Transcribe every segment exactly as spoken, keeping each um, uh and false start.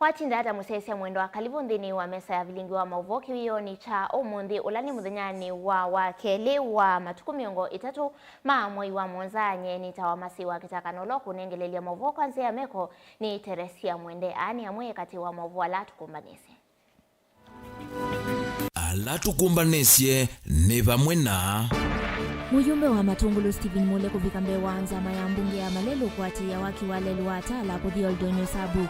Watinda ata mũsyaĩĩsya mwendwa? Kalĩvu nthĩnĩ wa mesa ya vilingi wa maũvoo kĩwĩoonĩ kya ũmũnthĩ, ũla nĩ mũthenyanĩ wa, wa kelĩ wa matukũ mĩongo ĩtatũ ma mwei wa mũonza. Nyie nĩtawa Masi wa Kĩtaka, na ũla ũkũnengelelya maũvoo kwa nzĩa ya meko nĩ Teresia Mwende. Aa nĩ amwe katĩ wa maũvoo ala tũkũmbanĩsye. Ala tũkũmbanĩsye nĩ vamwe na. Mũyumbe wa Matũngũlũ Stephen Mule kũvika mbee wa nzama ya mbunge ya Malelũ kũatĩĩa waki wa lelũ wa Tala kũthi Oldonyo Sub.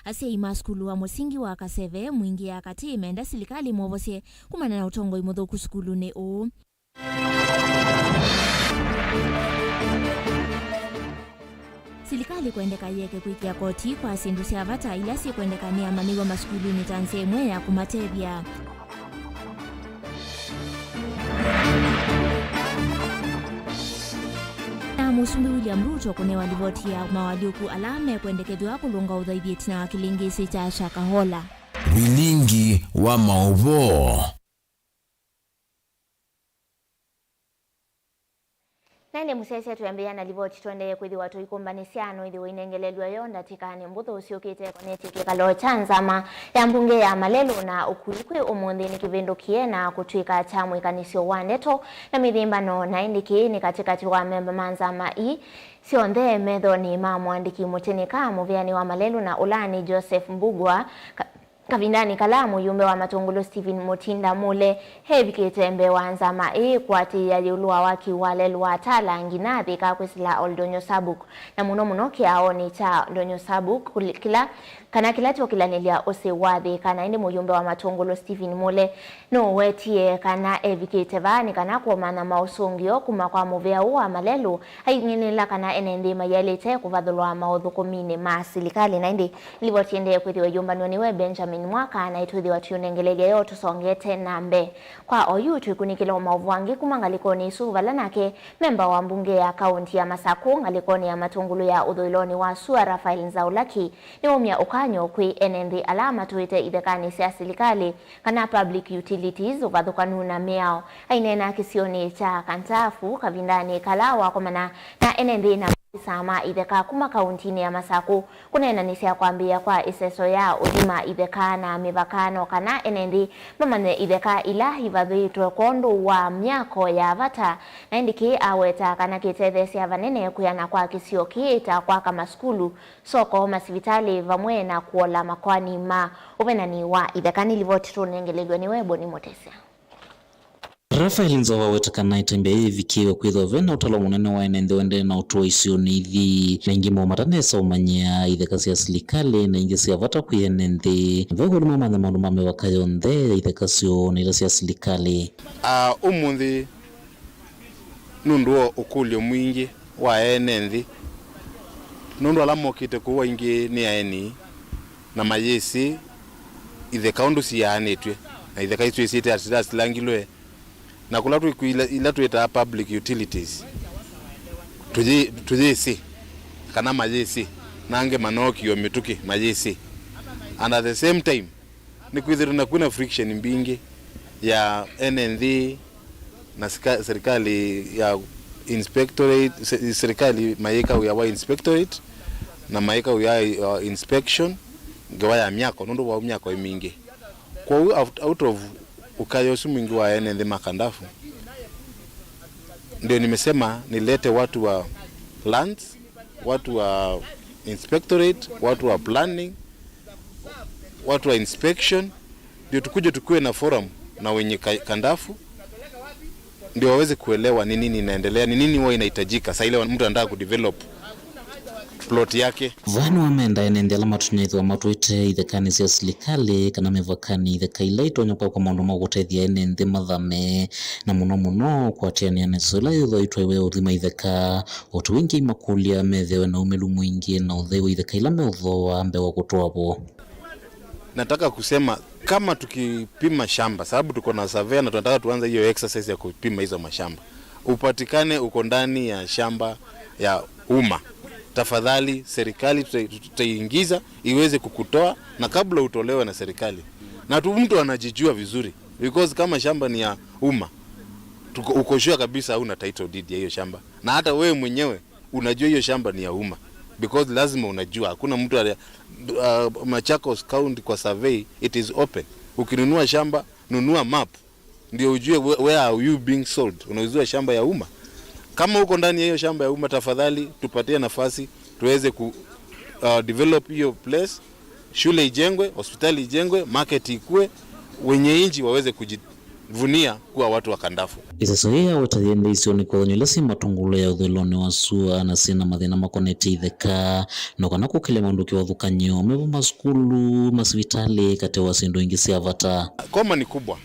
Asyai ma sukulu wa mũsingi wa Kaseve, Mwingi ya Katĩ, menda silikalĩ movosye kumana na ũtongoi mũthũku sukulunĩ ũũ. Silikalĩ kwendeka yĩeke kwĩkĩa koti kwa syĩndũ sya vata ila syĩkwendeka nĩ amanyĩw'a masukulunĩ ta nzĩa ĩmwe ya kũmatethya. Na Mũsumbĩ William Ruto kũnewa livoti ya mawalyũku ala mekwendekethw'a kũlũnga ũthaithi ĩtina wa kĩlĩngĩĩsĩ kya Shakahola. Vilingi wa maũvoo. Na ĩndĩ mũsyaĩĩsya, twĩambĩĩa na livoti tũendee kwĩthĩwa tũikũmbanĩsya, no ĩthĩwe inengelelw'a yo ndatĩkanĩ mbũthũ syũkĩte ĩkonetye kĩkalo kya nzama ya mbunge ya Malelũ na ũkui kwĩ ũmũnthĩ nĩkĩvĩndũkie na kũtw'ĩka kya mwĩkanĩsyo wa ndeto na mĩthĩmbano. Na ĩndĩ kĩĩ nĩ katĩkatĩ wa amemba ma nzama ii syonthe methonĩ ma mũandĩki mũtĩnĩka, mũvĩanĩ wa Malelũ na ũla nĩ Joseph Mbugua, ka- Kavindanĩ kala mũyumbe wa Matũngũlũ Stephen Mũtinda Mule evikĩte mbee wa nzama ĩĩ kũatĩĩa ĩũlũ wa waki wa lelũ wa Tala nginya Thĩka kwĩsĩla Oldonyo Sub, na mũno mũno kĩaonĩ kya Oldonyo Sub kũli-, kĩla, kana kĩla kyũkĩlanĩlya ũsĩ wa Thĩka. Na ĩndĩ mũyumbe wa Matũngũlũ Stephen Mule nũwetie kana evikĩte vaa nĩ kana kũmantha maũsũngĩo kuma kwa mũvĩa ũũ wa Malelũ, aing'ĩlĩla kana ene nthĩ mayaĩlĩte kũvathũlwa maũthũkũminĩ ma silikalĩ. Na ĩndĩ livoti ĩendee kwĩthĩwa ĩyũmbanw'a nĩwe Benjamin Mwaka, na ĩtwĩthĩwa tũyũnengelelya yo tũsongete na mbee. Kwa oyu twĩkunĩkĩle o maũvoo angĩ kuma ngalĩkonĩ ĩsu, vala nake memba wa mbunge ya kaũnti ya Masakũ ngalĩkonĩ ya Matũngũlũ ya ũthũĩlonĩ wa sua, Raphael Nzaulaki, nĩwaumya ũkany'o kwĩ ene nthĩ ala matũĩte ithekanĩ sya silikalĩ kana public utilities ũvathũkanu na mĩao. Aineena kĩsionĩ kya Kantafu kavindanĩ kala wakomana na ene nthĩ na maofisa ma itheka kuma kauntinĩ ya Masakũ kũneenanĩsya kwambĩĩa kwa ĩseso ya ũthima itheka na mĩvaka, no kana ene nthĩ mamanye itheka ila ivathĩtwe kwondũ wa myako ya vata. Na ĩndĩ kĩĩ aweta kana kĩtetheesya vanene kwĩana kwa kĩsio kĩĩ ta kwaka masukulu, soko, masivitalĩ vamwe na kũola makoani ma ũvenani wa itheka. Nĩ livoti tũnengelelw'e nĩwe Boni Mũtesya. Raphael Nzau aweta kana ĩtambya yĩĩ yĩvikĩĩwe kwĩthĩwa ve na ũtalo mũnene wa ene nthĩ ũendee na ũtũa isionĩ ithi. Na ingĩ moo matanesa ũmanyĩa itheka sya silikalĩ na ingĩ sya vata kwĩ ene nthĩ. Ve ũkũlũ mamanya maũndũ ma mĩvaka yonthe ya itheka syoo na ila sya silikalĩ. A, ũmũnthĩ nũndũ wa ũkũlyo mwingĩ wa ene nthĩ, nũndũ ala mokĩte kũu aingĩ nĩ aeni, na mayĩsĩ itheka ũndũ siaanĩtw'e, na itheka isu ĩsyĩte ati-, asilangilwe, na kũla twĩ kwĩ ila, ila twĩtaa public utilities, tũyĩ-, tũyĩsĩ kana mayĩsĩ, na angĩ manookiwe mĩtũkĩ mayĩsĩ. And at the same time, nĩkwĩthĩtwe na kwĩna friction mbingĩ ya ene nthĩ na sika-, serikali ya inspectorate, se-, serikali mayĩka wĩa wa inspectorate na mayĩka wĩa wa inspection ngewa ya myako, nũndũ wa myako ĩ mingĩ. Kwoou out, out of ũkaya ũsu mwingĩ wa ene nthĩ ma Kandafu, ndio nimesema nilete watu wa lands, watu wa inspectorate, watu wa planning, watu wa inspection, ndio tukuje tukuwe na forum na wenye ka-, Kandafu, ndio waweze kuelewa ni nini inaendelea, ni nini huwa inahitajika saa ile mtu anataka kudevelop plot yake. Vaa nĩwamenda ene nthĩ ala matonya ĩthĩwa matũĩte ithekanĩ sya silikalĩ kana mĩvakanĩ itheka ila itonya kwakwa maũndũ ma kũtethya ene nthĩ mathame, na mũno mũno kũatĩanĩa na ĩsoso ĩla yĩthĩwa ĩtwaiwe ya ũthima itheka. O ta ũu ĩngĩ aimakũlya methĩwe na ũmĩlu mwingĩ na ũthei wa itheka ila meũthooa mbee wa kũtũa vo. Nataka kusema, kama tukipima shamba, sababu tuko na surveyor na tunataka tuanze hiyo exercise ya kupima hizo mashamba, upatikane uko ndani ya shamba ya umma, tafadhali serikali tuta-, tutaiingiza iweze kukutoa, na kabla utolewe na serikali, na tu mtu anajijua vizuri, because kama shamba ni ya umma, Uko, uko sure kabisa hauna title deed ya hiyo shamba, na hata wewe mwenyewe unajua hiyo shamba ni ya umma, because lazima unajua, hakuna mtu ali-, uh, Machakos County kwa survey, it is open. Ukinunua shamba, nunua map, ndio ujue where, where are you being sold. Unauziwa shamba ya umma. Kama uko ndani ya hiyo shamba ya umma, tafadhali tupatie nafasi tuweze ku, uh, develop hiyo place, shule ijengwe, hospitali ijengwe, market ikue, wenye nchi waweze kujivunia kuwa watu wa Kandafu. Ĩseso yĩĩ yaweta yĩendee isionĩ kwĩthany'a ila syĩ matũngũlũ ya ũthũĩlonĩ wa sua na syĩ na mathĩna makonetye itheka, no kana kũkĩlya maũndũ kĩvathũkany'o, mevo masukulu, masivitalĩ, katĩ wa syĩndũ ingĩ sya vata. Koma ni kubwa.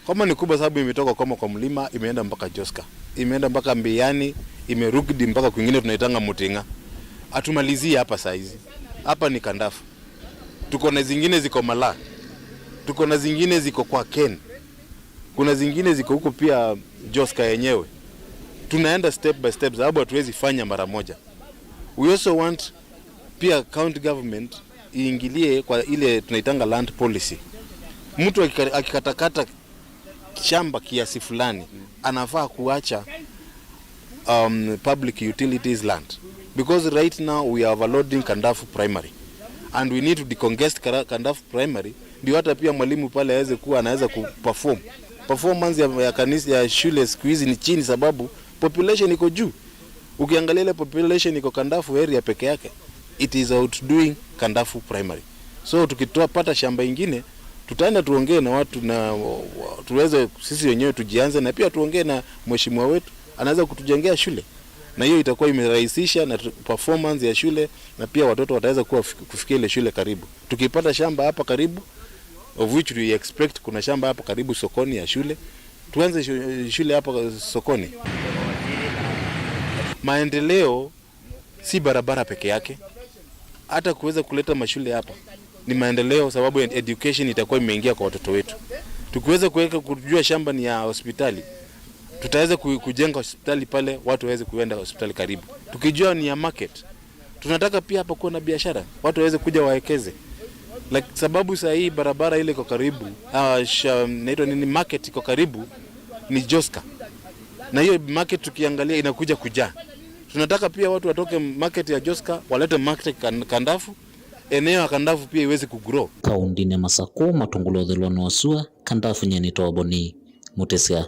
Koma ni kubwa sababu imetoka Koma kwa mlima, imeenda mpaka Joska, imeenda mpaka Mbiani, imerudi mpaka kwingine tunaitanga Muting'a. Hatumalizii hapa saa hizi. Hapa ni Kandafu. Tuko na zingine ziko Malaa. Tuko na zingine ziko kwa Ken. Kuna zingine ziko huko pia Joska yenyewe. Tunaenda step by step, sababu hatuwezi fanya mara moja. We also want pia county government iingilie kwa ile tunaitanga land policy. Mtu akika-, akikatakata shamba kiasi fulani, anafaa kuacha, um, public utilities land, because right now we are overloading Kandafu Primary and we need to decongest Kara-, Kandafu Primary, ndio hata pia mwalimu pale aweze kuwa anaweza kuperform. Performance ya, ya kanisa, ya shule siku hizi ni chini sababu population iko juu. Ukiangalia ile population iko Kandafu area peke yake, it is outdoing Kandafu Primary. So tukitoa pata shamba ingine, tutaenda tuongee na watu na wa-, tuweze sisi wenyewe tujianze, na pia tuongee na mheshimiwa wetu, anaweza kutujengea shule, na hiyo itakuwa imerahisisha na tu-, performance ya shule, na pia watoto wataweza kuwa fik-, kufikia ile shule karibu. Tukipata shamba hapa karibu, of which we expect kuna shamba hapa karibu sokoni ya shule, tuanze shu-, shule hapa sokoni. Maendeleo si barabara peke yake, hata kuweza kuleta mashule hapa ni maendeleo, sababu ed-, education itakuwa imeingia kwa watoto wetu. Tukiweza kuweka, kujua shamba ni ya hospitali, tutaweza ku-, kujenga hospitali pale, watu waweze kuenda hospitali karibu. Tukijua ni ya market, tunataka pia hapa kuwa na biashara, watu waweze kuja wawekeze. Like, sababu saa hii barabara ile iko karibu, ah, sha-, inaitwa nini, market iko karibu ni Joska. Na hiyo market tukiangalia inakuja kujaa. Tunataka pia watu watoke market ya Joska, walete market Kan-, Kandafu, eneo ya Kandafu pia iweze kugrow. Kaũntĩnĩ ya Masakũ, matũngũlũ ũthũĩlonĩ wa sua, Kandafu nyenĩ toboni. Mũtĩsya.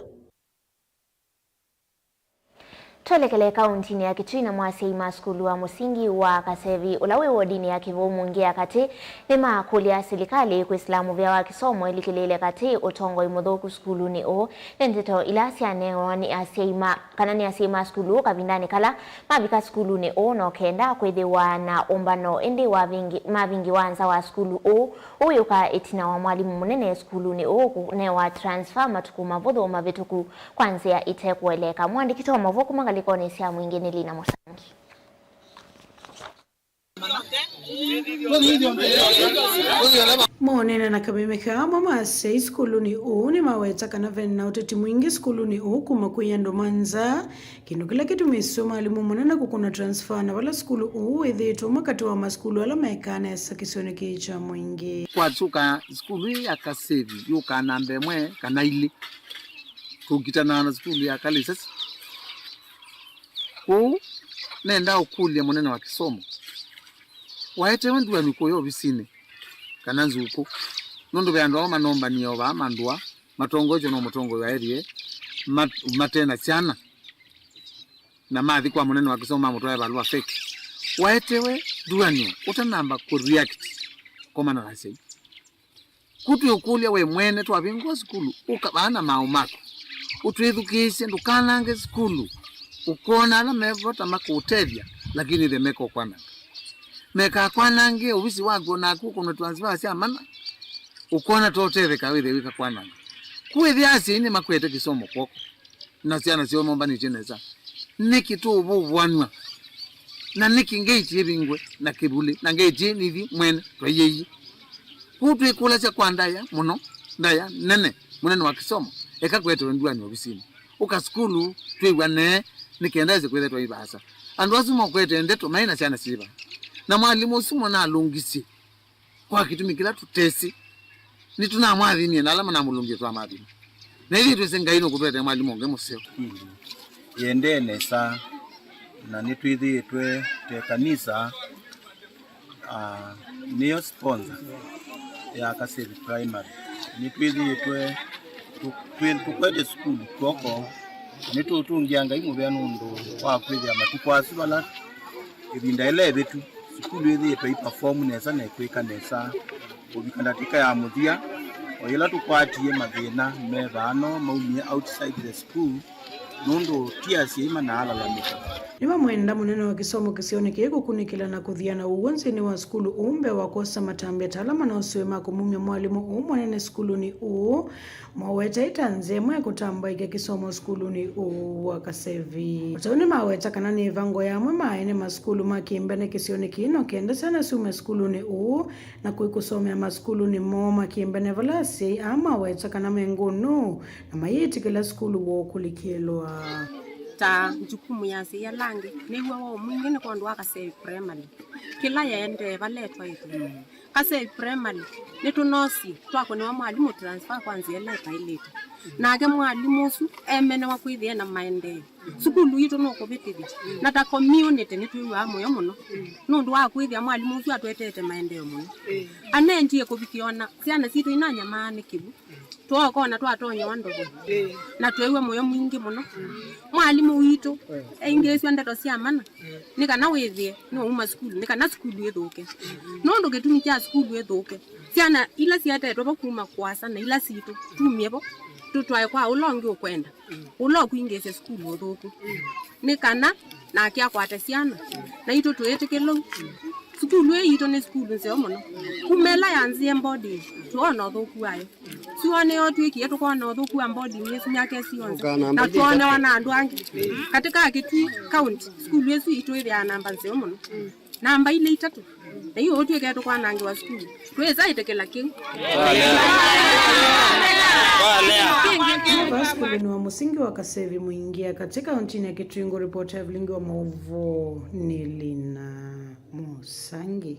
Twelekele kaũntĩnĩ ya Kitui, namo asyai ma sukulu wa mũsingi wa Kasevi, ũla wĩ wodinĩ ya Kĩvũũ Mungi ya katĩ, nĩmakũlya silikalĩ kwĩsĩla mũvĩa wa kĩsomo ĩlikĩlĩĩle katĩ ũtongoi mũthũku sukulunĩ ũũ. Nĩ ndeto ila syanewa nĩ asyai ma, kana nĩ asyai ma sukulu ũũ kavindanĩ kala mavika sukulunĩ ũũ, no kenda kwĩthĩwa na ũmbano ĩndĩ wavingi-, mavingiwa nza wa sukulu ũũ. Ũũ wĩũka ĩtina wa mwalimũ mũnene sukulunĩ ũũ kũnewa transfer matukũ mavũthũ mavĩtũku kwa nzĩa ĩtekũeleeka. Mũandĩki wa maũvoo kuma ngalĩkonĩ sya Mwingĩ nĩ Lina Mũsangi. Maũneena na kameme kaa, amwe ma asyai sukulunĩ ũũ nĩmaweta kana ve na ũteti mwingĩ sukulunĩ ũũ kuma kwĩ andũ ma nza, kĩndũ kĩla kĩtumĩĩsye mwalimũ mũnene kũkũna transfer na vala sukulu ũũ wĩthĩĩtwe ũmwe katĩ wa masukulu ala mekaa nesa kĩsionĩ kĩĩ kya Mwingĩ. Kwatũka sukulu ĩĩ ya Kasevi yũkaa namba ĩmwe kana ilĩ, tũkitanaa na sukulu ya Kalisasi. Kwoou nenda ũkũlya mũnene wa kĩsomo, waetewe nduanĩ kũya ovisinĩ kana nzukũ? Nũndũ ve andũ ao manombanie o vaa mandũa, matongoetw'e no mũtongoi wa area, mat-, mate na syana, na mathi kwa mũnene wa kĩsomo mamũtwae valũa fake. Waetewe nduanĩ ũtanamba kũ react komana na asyai? Ku twĩũkũlya we mwene, twavingũa sukulu, ũka vaa na maaũ maku, ũtwĩthukĩĩsye, ndũkanange sukulu. Ũkoona ala me vata makũũtethya, lakini ĩthe meka ũkwananga. Meka kwanangĩe ovisi waku, o naku ũkũnwe transfer sya mana, ũkoona ta ũtetheka wĩthĩe wĩka kwananga. Ku ĩthĩa asyai nĩmakwete kĩsomo kw'oko, na syana syoo mombanĩtye nesa. Nĩkĩ tũũvũvũanw'a? Na nĩkĩ ngeti ĩvingwe na kĩvulĩ, na ngeti ĩĩ nĩthi mwene twaiĩie? Kwoou twĩkũlasya kwa ndaĩa mũno, ndaĩa nene, mũnene wa kĩsomo, eka kwetewe nduanĩ ovisinĩ. Ũka sukulu, twĩw'anee, nĩ kenda ĩse kwĩthĩwa twai vaasa. Andũ asu mokwete ndeto maĩ na syana syĩva? Na mwalimũ ũsu mwana alũngisye kwa kĩtumi kĩla tũtesĩ. Nĩtũnamwathimie na ala manamũlũngile twamathima. Na ithyĩ twĩsĩ Ngai nũkũtũetee mwalimũ ũngĩ mũseo. Ĩndĩ. Yĩendee nesa, na nĩtwĩthĩĩtwe te kanisa, ah, nĩyo sponsor ya Kasevi Primary. Nĩtwĩthĩĩtwe tũ-, twĩ-, tũkwete sukulu kw'oko, na nĩtũũtũngĩa Ngai mũvea nũndũ wa kwĩthĩa matukũ asu vala ĩvinda ĩla ĩvĩtu, sukulu ĩthĩĩtwe ĩ perform nesa na ĩkwĩka nesa kũvika ndatĩka ya mũthya, o yĩla tũkwatie mathĩna me vano maumie outside the school, nũndũ ti asyai manaalalamĩka. Nĩmamwenda mũnene wa kĩsomo kĩsionĩ kĩĩ kũkunĩkĩla na kũthiana ũw'o nthĩnĩ wa sukulu ũũ mbee wa kwosa matambya ta ala manosewe ma kũmumya mwalimũ ũũ mũnene sukulunĩ ũũ, maweta ĩta nzĩa ĩmwe ya kũtambaĩkya kĩsomo sukulunĩ ũũ wa Kasevi. O ta ũu nĩmaweta kana nĩ ĩvango ya amwe ma ene masukulu ma kĩmbene kĩsionĩ kĩĩ no kenda syana syume sukulunĩ ũũ na kũi kũsomea masukulunĩ moo ma kĩmbene vala asyai aa maweta kana me ngũnũ na mayĩtĩkĩla sukulu woo kũlikĩlwa. Ta njukumu ya asyai ala angĩ, nĩw'a woo mwingĩ nĩ kwondũ wa Kasevi Primary. Kĩla yaendee vala ĩtwaĩtwe. Kasevi Primary, nĩtũnosie, twakũnĩwa mwalimũ transfer kwa nzĩa ĩla ĩtaĩlĩte. Nake mwalimũ ũsu emenewa kwĩthĩa na maendeeo. Sukulu witũ nũkũvĩtĩthya. Na ta community nĩtwĩw'aa mũyo mũno. Nũndũ wa kwĩthĩa mwalimũ ũsu atwetete maendeeo mũno. Anendie kũvikĩa ona syana sitũ inanyamaa nĩ kĩw'ũ. Twookona twatonyewa ndovo. Na tweew'a mũyo mwingĩ mũno. Mwalimũ witũ, eingĩĩsw'a ndeto sya mana. Nĩ kana wĩthĩe nĩwauma sukulu, nĩ kana sukulu ĩthũke. Nũndũ kĩtumi kya sukulu ĩthũke, syana ila sietetwe vo kuma kũasa na ila sitũ, tumye vo, tũtwae kwa ũla ũngĩ ũkwenda, ũla ũkwingĩĩsya sukulu ũthũku. Nĩ kana nake akwate syana, naitũ tũĩtĩkĩlou. Sukulu ĩĩ yitũ nĩ sukulu nzeo mũno. Kuma ĩla yanzie boarding, twoona ũthũku wayo. Siwone yo twĩkie tũkona ũthũku wa boarding ĩsu myaka ĩsu yonthe. Na twonewa na andũ angĩ. Katika Kitui County, sukulu ĩsu itũ ĩthĩaa namba nzeo mũno. Namba ilĩ itatũ. Na yu ũtwĩke tũkwanangĩwa sukulu. Twĩsa ĩtĩkĩla kĩu. Kwa sukulunĩ wa mũsingi wa Kasevi Mwingi ya katĩ kauntinĩ ya Kitui, ngũripota Evelyn wa Maũvoo nĩ Lina Mũsangi.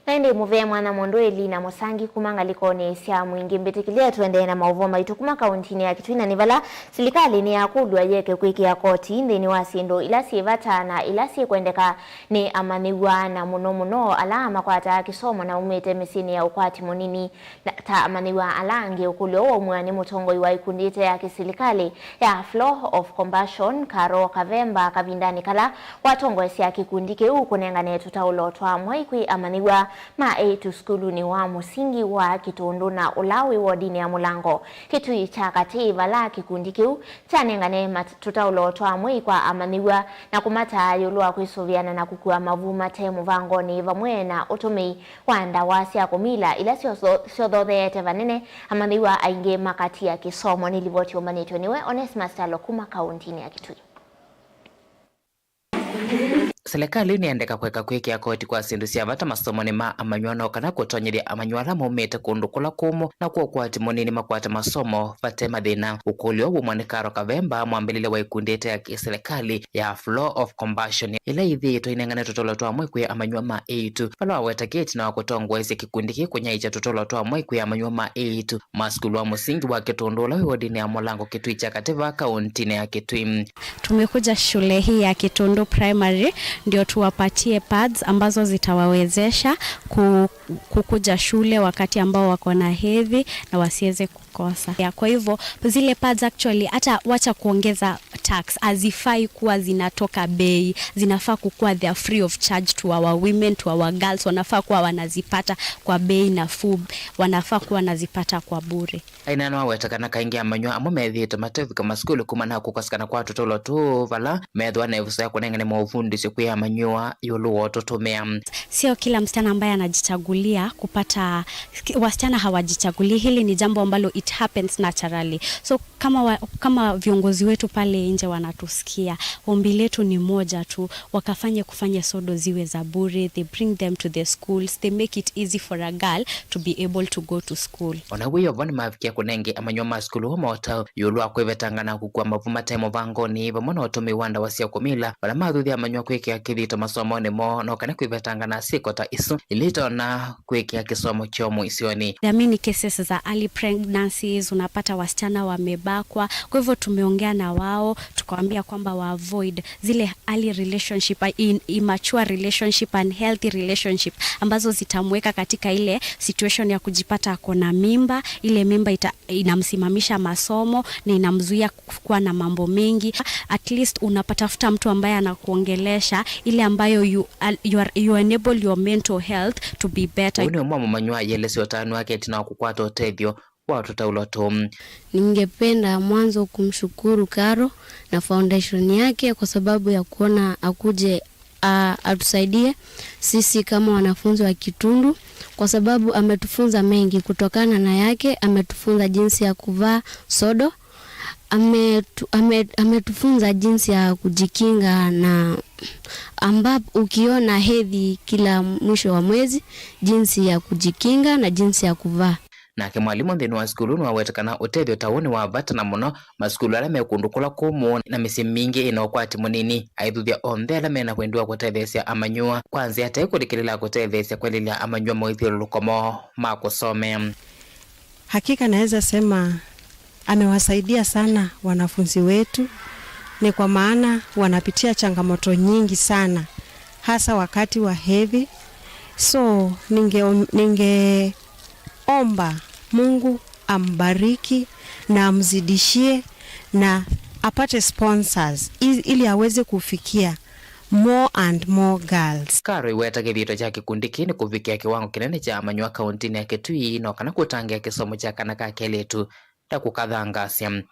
Na ĩndĩ mũvea mwana mũndũ Elina Mũsangi kuma ngalĩkonĩ sya Mwingi. Mbĩtĩkĩlya tũendee na maũvoo maitũ kuma kauntinĩ ya Kitui, na nĩ vala silikalĩ nĩyakũlw'a yeke kwĩkĩa koti nthĩnĩ wa syĩndũ ila syĩ vata na ila syĩkwendeka nĩ amanyĩw'a, na mũno mũno ala makwataa kĩsomo na maumĩte mĩsyĩnĩ ya ũkwati mũnini. Na ta amanyĩw'a ala angĩ, ũkũlyo ũũ waumw'a nĩ mũtongoi wa ikundi ite ya kĩsilikalĩ ya Flow of Compassion, Karo Kavemba, kavindanĩ kala watongoesya kĩkundi kĩu kũnengane tũtaũlo twa mwei kwĩ amanyĩw'a ma eĩtu sukulunĩ wa mũsingi wa Kĩtũndũ na ũla wĩ wodinĩ ya Mũlango, Kitui kya Katĩ, vala kĩkundi kĩu kyanengane mat-, tũtaũlo twa mwei kwa amanyĩw'a na kũmataa ĩũlũ wa kwĩsũvĩana na kũkua mavu mate mũvangonĩ, vamwe na ũtũmĩi wa ndawa sya kũmila ila syotho-, syothotheete vanene amanyĩw'a aingĩ makatia kĩsomo. Nĩ livoti ũmbanĩtw'e nĩwe Onesmus Talo kuma kauntinĩ ya Kitui. Silikalĩ nĩyendeka kweka kwĩkĩa koti kwa syĩndũ sya vata masomonĩ ma amanyĩw'a, no kana kũtonyethya amanyĩw'a ala maumĩte kũndũ kũla kũmũ na kwa ũkwati mũnini makwate masomo vate mathĩna. Ũkũlyo waumw'a nĩ Karo Kavemba, mwambĩlĩlya wa ikundi ite ya kĩsilikalĩ ya Flow of Compassion, ĩla ĩthĩĩtwe ĩnengane tũtaũlo twa mwei kwĩ amanyĩw'a ma eĩtu, vala waweta kĩtina wa kũtongoesya kĩkundi kĩĩ kũnyaĩĩkya tũtaũlo twa mwei kwĩ amanyĩw'a ma eĩtu masukulu wa mũsingi wa Kĩtũndũ ũla wĩ wodinĩ ya Mũlango, Kitui kya Katĩ, vaa kauntinĩ ya Kitui. Tumekuja shule hii ya Kitundu Primary ndio tuwapatie pads ambazo zitawawezesha ku-, kukuja shule wakati ambao wako na hedhi na wasiweze kukosa. Ya, kwa hivyo, zile pads actually, hata wacha kuongeza tax, hazifai kuwa zinatoka bei, zinafaa kukuwa they are free of charge to our women, to our girls, wanafaa kuwa wanazipata kwa bei nafuu, wanafaa kuwa wanazipata kwa bure. Aina nĩwaweta kana kaingĩ amanyĩw'a amwe methĩĩtwe mate ũvika masukulu kumana na kũkosekana kwa tũtaũlo tũũ, vala methĩwa na ĩvuso ya kũnengane maũvundĩsyo kwĩ amanyĩw'a ĩũlũ wa ũtũtũmĩa. Sio kila msichana ambaye anajichagulia kupata, wasichana hawajichagulia, hili ni jambo ambalo it happens naturally. So kama wa, kama viongozi wetu pale nje wanatusikia. Ombi letu ni moja tu, wakafanye kufanya sodo ziwe za bure, they bring them to the schools, they make it easy for a girl to be able to go to school. Ona wĩ o vo, nĩmavikie kũnenge amanyĩw'a ma sukulu ũmota ĩũlũ wa kwĩvetanga na kũkua mavu mate mũvangoni, vamwe na ũtũmĩi wa ndawa sya kũmila, vala mathuthya amanyĩw'a kwĩkĩa kĩthito masomonĩ moo, no kana kwĩvetanga na syĩko ta isu ila itonya kwĩkĩa kĩsomo kyoo mũisyonĩ. There are many cases za early pregnancies, unapata wasichana wamebakwa. Kwa hivyo tumeongea na wao, tukawaambia kwamba wa avoid zile early relationship, in, immature relationship, unhealthy relationship ambazo zitamweka katika ile situation ya kujipata ako na mimba. Ile mimba ita, inamsimamisha masomo na inamzuia kuwa na mambo mengi. At least unapatafuta mtu ambaye anakuongelesha ile ambayo you, you, are, you enable your mental health to be better. Ũu nĩ ũmwe mũmanyĩw'a ayĩelesya ũtanu wake ĩtina wa kũkwata ũtethyo wa tũtaulo tũu. Ningependa mwanzo kumshukuru Karo na foundation yake kwa sababu ya kuona akuje a, atusaidie sisi kama wanafunzi wa Kitundu, kwa sababu ametufunza mengi. Kutokana na yake, ametufunza jinsi ya kuvaa sodo, ametu, ame, ametufunza jinsi ya kujikinga na ambapo ukiona hedhi kila mwisho wa mwezi, jinsi ya kujikinga na jinsi ya kuvaa. Nake mwalimũ nthĩnĩ wa sukulu nĩwaweta kana ũtethyo ta ũũ nĩ wa vata, na mũno masukulu ala me kũndũ kũla kũmũ na mĩsyĩ mingĩ ĩna ũkwati mũnini. Aithuthya onthe ala mena wendi wa kũtetheesya amanyĩw'a kwa nzĩa ta ĩĩ kũlikĩlĩla kũtetheesya kwelelya amanyĩw'a moithyũlũlũko moo ma kũsomea. Hakika naweza sema amewasaidia sana wanafunzi wetu, ni kwa maana wanapitia changamoto nyingi sana, hasa wakati wa hedhi. So, ninge, ningeomba Mungu ambariki na amzidishie na apate sponsors i, ili aweze kufikia more and more girls. Karo iweta kĩthito kya kĩkundi kĩĩ nĩ kũvikĩa kĩwango kĩnene kya amanyĩw'a kauntinĩ ya Kitui, no kana kũtangĩa kĩsomo kya kana ka kelĩtu na kũkathangaasya.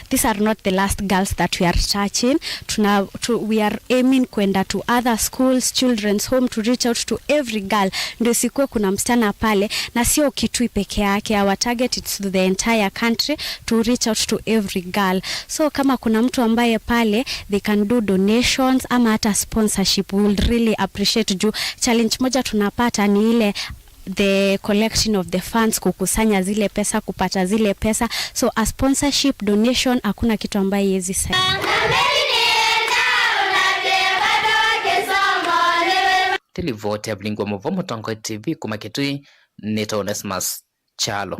These are not the last girls that we are touching. Tuna, tu, we are aiming kwenda to other schools, children's home, to reach out to every girl. Ndio isikue kuna msichana pale, na sio Kitui peke yake. Our target is to the entire country, to reach out to every girl. So kama kuna mtu ambaye pale they can do donations ama hata sponsorship, we will really appreciate, juu challenge moja tunapata ni ile the collecting of the funds, kukusanya zile pesa, kupata zile pesa. So a sponsorship, donation, hakuna kitu ambaye yezi sa. Tilivoti ya Vilingi wa Mauvoo, Mũtongoi T V kuma Kitui, nĩ Onesmus Kyalo.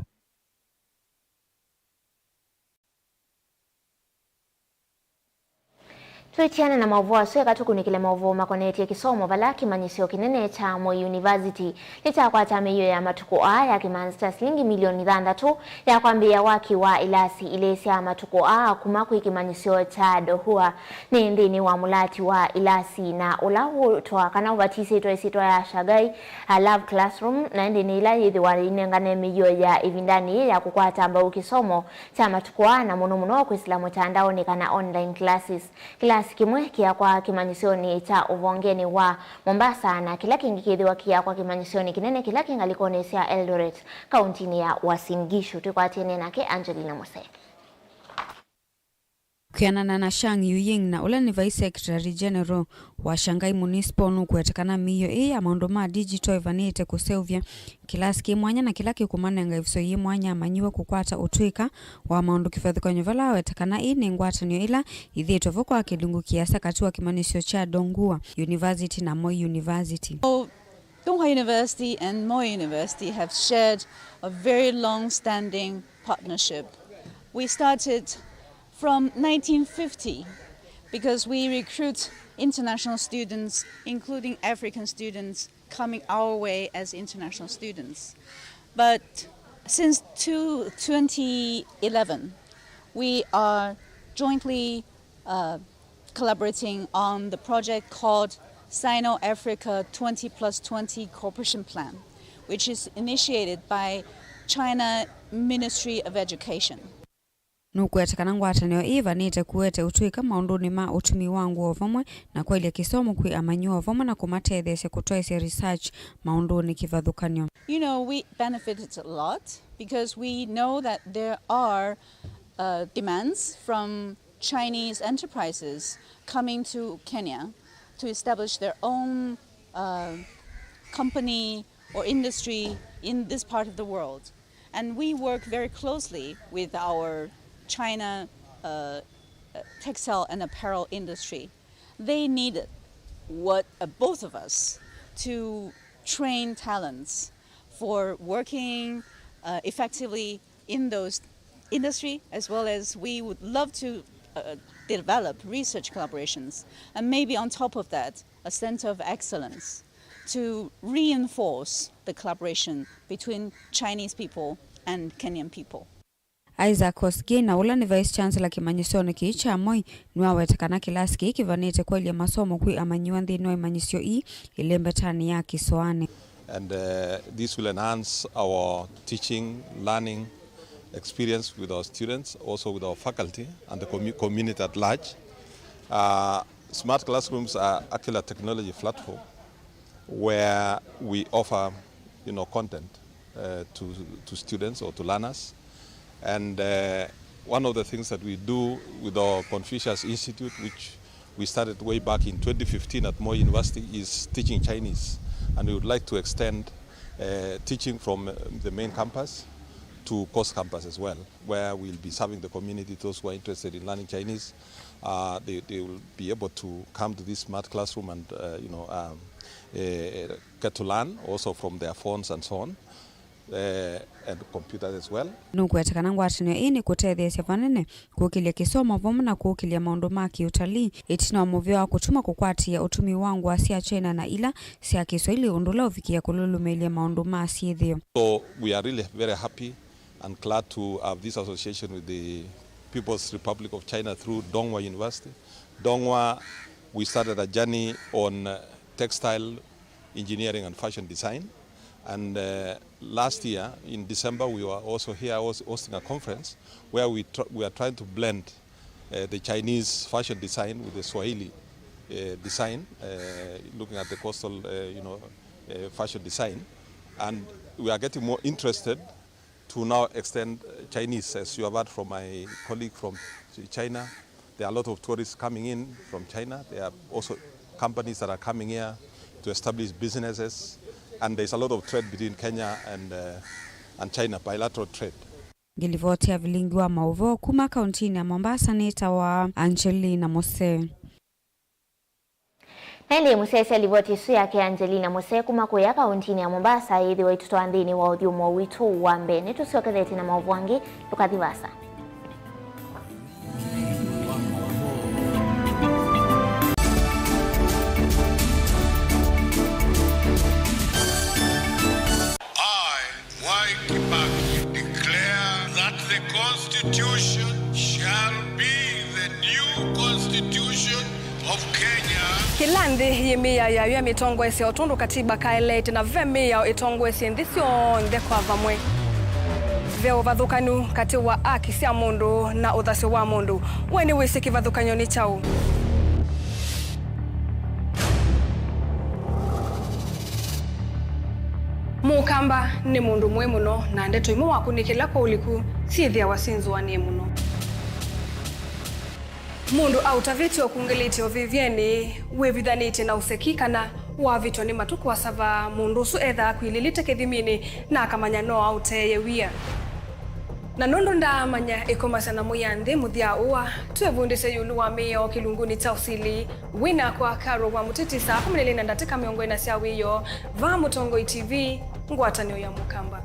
Twĩtiane na maũvoo asu, eka tũkunĩkĩle maũvoo makonetye kĩsomo, vala kĩmanyĩsyo kĩnene kya Moi University nĩkyakwata mĩio ya matukũ aa ya kĩmanzi kya silingi milioni thanthatũ ya kwambĩĩa waki wa ilasi ilĩ sya matukũ aa kuma kwĩ kĩmanyĩsyo kya Dohua. Nĩ nthĩnĩ wa mũlati wa ilasi na ũla wũtwa kana ũvatisĩtwe ĩsyĩtwa ya Shagai, a Love Classroom, na ĩndĩ nĩ ĩla yĩthĩwa ĩinengane mĩio ya ĩvindanĩ yĩĩ ya kũkwata mbau kĩsomo kya matukũ aa, na mũno mũno kwĩsĩla mũtandaonĩ kana online classes. Kĩlasi kĩmwe kĩakwa kĩmanyĩsyonĩ kya ũvongenĩ wa Mombasa, na kĩla kĩngĩ kĩthĩwa kĩakwa kĩmanyĩsyonĩ kĩnene kĩla kĩ ngalĩkonĩ sya Eldoret, kauntinĩ ya Uasin Gishu. Twĩkwatĩane nake Angelina Musee. Kwĩanana na Shang Yuying, na ũla nĩ Vice Secretary General wa Shanghai Municipal, nũkũweta kana mĩio ĩĩ ya maũndũ ma digital ĩvanĩte kũseũvya kĩlasi kĩ mwanya na kĩla kĩkũmanenga ĩvuso yĩ mwanya amanyĩw'a kũkwata ũtw'ĩka wa maũndũ kĩvathũkany'o, vala aweta kana ĩĩ nĩ ngwatanĩo ĩla ĩthĩĩtwe vo kwa kĩlungu kĩasa katĩ wa kĩmanyĩsyo kya Donghua University na Moi University. Donghua University and Moi University have shared a very long-standing partnership. We started from nineteen fifty because we recruit international students, including African students, coming our way as international students. But since two, twenty eleven, we are jointly uh, collaborating on the project called Sino-Africa twenty plus twenty Cooperation Plan, which is initiated by China Ministry of Education. Nũkũweta kana ngwatanĩo ĩĩ ĩvanĩte kũete ũtw'ĩka maũndũnĩ ma ũtumi wa ngũa o vamwe na kwaĩlya kĩsomo kwĩ amanyĩw'a o vamwe na kũmatetheesya kũtwaĩsya research maũndũnĩ kĩvathũkany'o. You know, we benefited a lot because we know that there are uh, demands from Chinese enterprises coming to Kenya to establish their own uh, company or industry in this part of the world. And we work very closely with our China uh, uh, textile and apparel industry. They need what uh, both of us to train talents for working uh, effectively in those industry, as well as we would love to uh, develop research collaborations, and maybe on top of that, a center of excellence to reinforce the collaboration between Chinese people and Kenyan people. Isaac Kosgei, na ũla nĩ Vice Chancellor kĩmanyĩsyonĩ kĩĩ kya Moi, nĩwaweta kana kĩlasi kĩĩ kĩvanĩte kwaĩlya masomo kwĩ amanyĩw'a nthĩnĩ wa imanyĩsyo ii ĩlembetanĩ ya Kĩsoanĩ. And uh, this will enhance our teaching, learning experience with our students, also with our faculty and the commu- community at large. Uh, smart classrooms are actually a technology platform where we offer, you know, content uh, to, to students or to learners. And uh, one of the things that we do with our Confucius Institute, which we started way back in twenty fifteen at Moi University, is teaching Chinese. And we would like to extend uh, teaching from uh, the main campus to coast campus as well, where we'll be serving the community, those who are interested in learning Chinese. Uh, they, they will be able to come to this smart classroom and uh, you know, um, uh, get to learn also from their phones and so on, uh, and computers as well. Nũkwete kana ngwatanĩo ĩĩ nĩkũtetheesya vanene kũkĩlya kĩsomo vamwe na kũkĩlya maũndũ ma kĩũtalii, ĩtina wa mũvĩa wa kũtuma kũkwatĩĩa ũtumi wa ngũa sya China na ila sya Kĩswaili, ũndũ ũla ũvikĩĩa kũlũlũmĩĩlya maũndũ ma syĩthĩo. So we are really very happy and glad to have this association with the People's Republic of China through Dongwa University. Dongwa, we started a journey on uh, textile engineering and fashion design. And uh, last year in December, we were also here hos- hosting a conference where we, tr- we are trying to blend uh, the Chinese fashion design with the Swahili uh, design, uh, looking at the coastal, uh, you know, uh, fashion design. And we are getting more interested to now extend uh, Chinese, as you have heard from my colleague from Ch- China. There are a lot of tourists coming in from China. There are also companies that are coming here to establish businesses. And there's a lot of trade between Kenya and, uh, and China, bilateral trade. Ngĩlivoti ya vilingi wa maũvoo kuma kauntinĩ ya Mombasa nĩtawa Angelina Mose. Na ĩndĩ mũsyaĩĩsya livoti ĩsu yake Angelina Mose kuma kũya kauntinĩ ya Mombasa yĩthĩwa ĩtũtwaa nthĩnĩ wa ũthyũmũo witũ wa mbee. Nĩtũsyokethetye na maũvoo angĩ, ndũkathi vaasa. I, Mwai Kibaki, declare that the Constitution shall be the new Constitution of Kenya. Kĩla nthĩ yĩ mĩao yayo yamĩtongoesya o tondũ katiba kaeleete, na ve mĩao ĩtongoesye nthĩ syonthe kwa vamwe. Ve ũvathũkanu katĩ wa aki sya mũndũ na ũthasyo wa mũndũ. We nĩwĩsĩ kĩvathũkany'o nĩ kyaũ? Mũkamba nĩ mũndũ mũĩ mũno, na ndeto imwe wakũnĩkĩla kwa ũliku syĩthĩawa syĩnzũanĩe mũno. Mũndũ aũtavĩtye ũkungĩlĩtye ũvĩvyenĩ wĩvithanĩtye na ũseki kana wavĩtw'a nĩ matũ kũasava, mũndũ ũsu ethaa akwilĩlĩte kĩthiminĩ na akamanya no aũteeye wia. Na nũndũ ndaamanya ĩkomasya na mũi ya nthĩ mũthya ũa, twĩvundĩsye ĩũlũ wa mĩao kĩlungunĩ kya ũsili. Wĩ nakwa Carol wa Mũtĩtĩ saa kũmi na ilĩ na ndatĩka mĩongo ĩna sya wĩoo, vaa Mũtongoi T V, ngwatanĩo ya Mũkamba.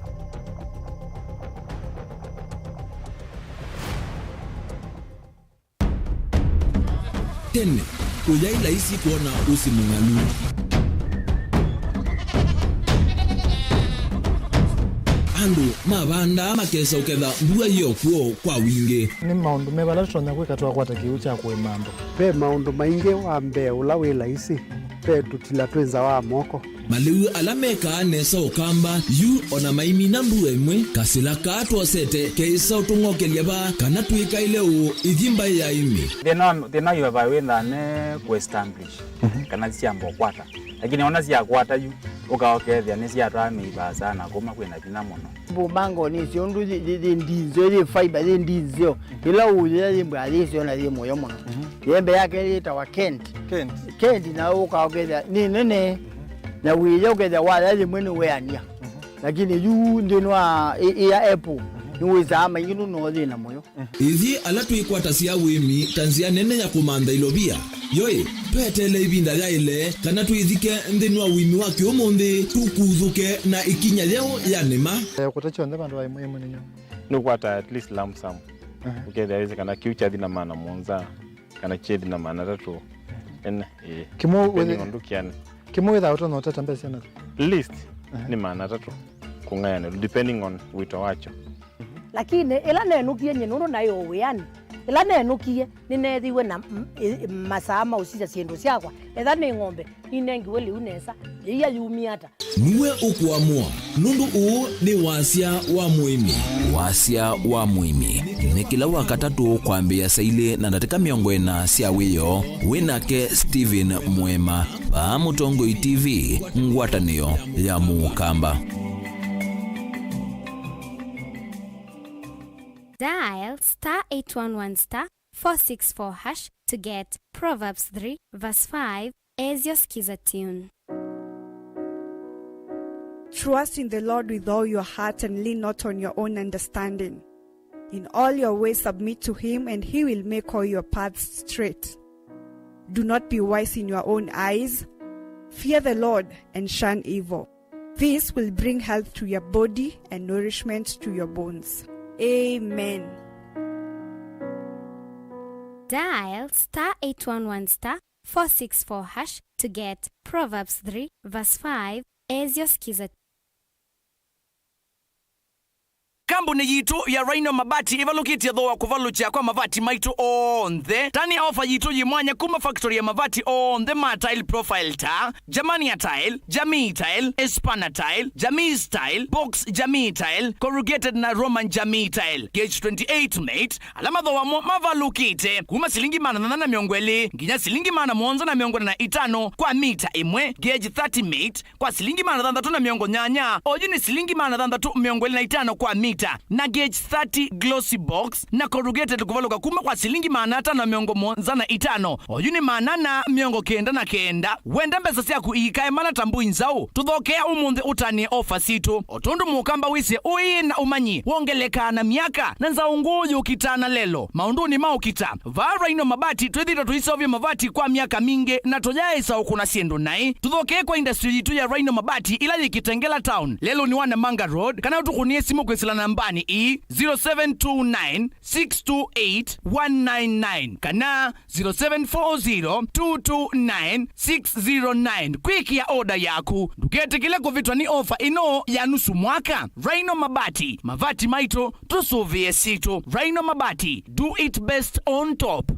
Tene, kũyaĩ laisi kwona ũsĩ mũng'alu. Andũ mavandaa makesa ũketha mbua yĩ o kw'o kwa wingĩ. Nĩ maũndũ meva ala tũtonya kwĩka twakwata kĩw'ũ kya kũĩma andũ? Ve maũndũ maingĩ. Wa mbee ũla wĩ laisi, ve tũtila twĩ nza wa moko. Malĩu ala mekaa nesa ũkamba yu o na maimina mbua ĩmwe, kasĩla kaa twosete keĩsa ũtũng'okelya vaa kana twĩkaĩle ũũ ithi mbaĩ ya ĩmĩ. Thĩna wa, thĩna wa ivavai wĩthaa ne kũ establish kana syamba ũkwata, lakini ona syakwata yu, Ũka ũkethĩa nĩsyatwaa mĩivaa sana kuma kwĩna vinya mũno. Mbumbango nĩ syũndũ yĩ, yĩ, yĩ ndinzeo, yĩ fiber, yĩ ndinzeo. Ĩla ũyĩa yĩ mbwa yĩ syona yĩ mũyo mũno. Yembe yake yĩtawa Kent. Kent. Kent na ũka ũkethĩa nĩ nene. Na wĩya ũkethĩa waya yĩmwe nĩ weania. Lakini yu nthĩnĩ wa ĩ, ĩ ya Apple, nĩ wĩsaa maingĩ nũno yĩ na mũyo. Ithyĩ ala twĩkwatasya ũĩmi ta nzĩa nene ya kũmantha ilovia, yo-ĩ, tweteele ĩvinda yaĩle kana twĩthike nthĩnĩ wa ũĩmi wa kĩũmũnthĩ, tũkuthũke na ĩkinya yeũ ya nĩma. Eh, kũta kyonthe vandũ va ĩmwe ĩmwe nĩ nyũmũ. Nĩũkwata at least lump sum. Aha. Ũkethĩa wĩsĩ kana kĩu kyathi na maana mũonza, kana kyethi na maana atatũ. Ene, ĩĩ. Kĩmwe depending wĩthĩ-, on ndũkĩane. Kĩmwe wĩthaa ũtonya ũtata mbesa na least, aha, nĩ maana atatũ kũng'ayanĩlwa, depending on wĩto wakyo. Lakini ĩla nenũkie nyie, nũndũ naĩ o wĩanĩ, ĩla nenũkie, nĩneethiwe na m-, ĩ-, masaa ma ũsisya syĩndũ syakwa. Etha nĩ ng'ombe, ninengiwe lĩu nesa, yĩia yumie ata? Nue ũkũamũa, nũndũ ũũ nĩ wasya wa mũĩmi. Wasya wa mũĩmi nĩ kĩla Wakatatũ kwambĩĩa saa ilĩ na ndatĩka mĩongo ĩna sya wĩoo, wĩ nake Stephen Mũema, vaa Mũtongoi T V, ngwatanĩo ya Mũkamba. Dial star eight one one star four six four hash to get Proverbs three verse five as your Skiza tune. Trust in the Lord with all your heart and lean not on your own understanding. In all your ways submit to him, and he will make all your paths straight. Do not be wise in your own eyes. Fear the Lord and shun evil. This will bring health to your body and nourishment to your bones. Amen. Dial star eight one one star four six four hash to get Proverbs three verse five as your Skiza. Kambuni yitũ ya Rhino Mabati ĩvalũkĩtye thooa kũvalũkya kwa mavati maitũ onthe. Tani ya ofa yitũ yĩ mwanya kuma factory ya mavati onthe ma tile profile ta Germania Tile, Jamii Tile, Espana Tile, Jamii Style, Box Jamii Tile, Corrugated na Roman Jamii Tile, gauge twenty-eight mate, ala mathooa mo mavalũkĩte kuma silingi maana thanthatũ na mĩongo ĩlĩ nginya silingi maana mũonza na mĩongo ĩna na itano kwa mita ĩmwe, gauge thirty mate, kwa silingi maana thanthatũ na mĩongo nyanya, oyu nĩ silingi maana thanthatũ mĩongo ĩlĩ na itano kwa mita, na gauge thirty glossy box na corrugated kũvalũka kuma kwa silingi maana atano na mĩongo mũonza na itano, oyu nĩ maana ana mĩongo kenda na kenda. Wenda mbesa syaku iikae mana ta mbũi nzaũ? Tũthokea ũmũnthĩ ũtanĩe ofa sitũ. O tondũ mũkamba wĩsĩ ũĩ na ũmanyi wongelekaa na myaka, na nzaũ ngũũ yũkitaa na lelo maũndũnĩ ma ũkita. Vaa Rhino Mabati twĩthĩĩtwe tũiseũvya mavati kwa myaka mingĩ na tũyaĩsa ũkũna syĩndũ naĩ. Tũthokee kwa industry yitũ ya Rhino Mabati ĩla yĩ Kitengela Town, lelũnĩ wa Namanga Road, kana ũtũkũnĩe simũ kwĩsĩla nambanĩ ii, zero seven two nine, six two eight, one nine nine kana zero seven four zero, two two nine, six zero nine kwĩkĩa oda yaku. Ndũketĩkĩle kũvĩtwa nĩ ofa ĩno ya nusu mwaka. Rhino Mabati, mavati maitũ, tũsũvĩe sitũ. Rhino Mabati, do it best on top.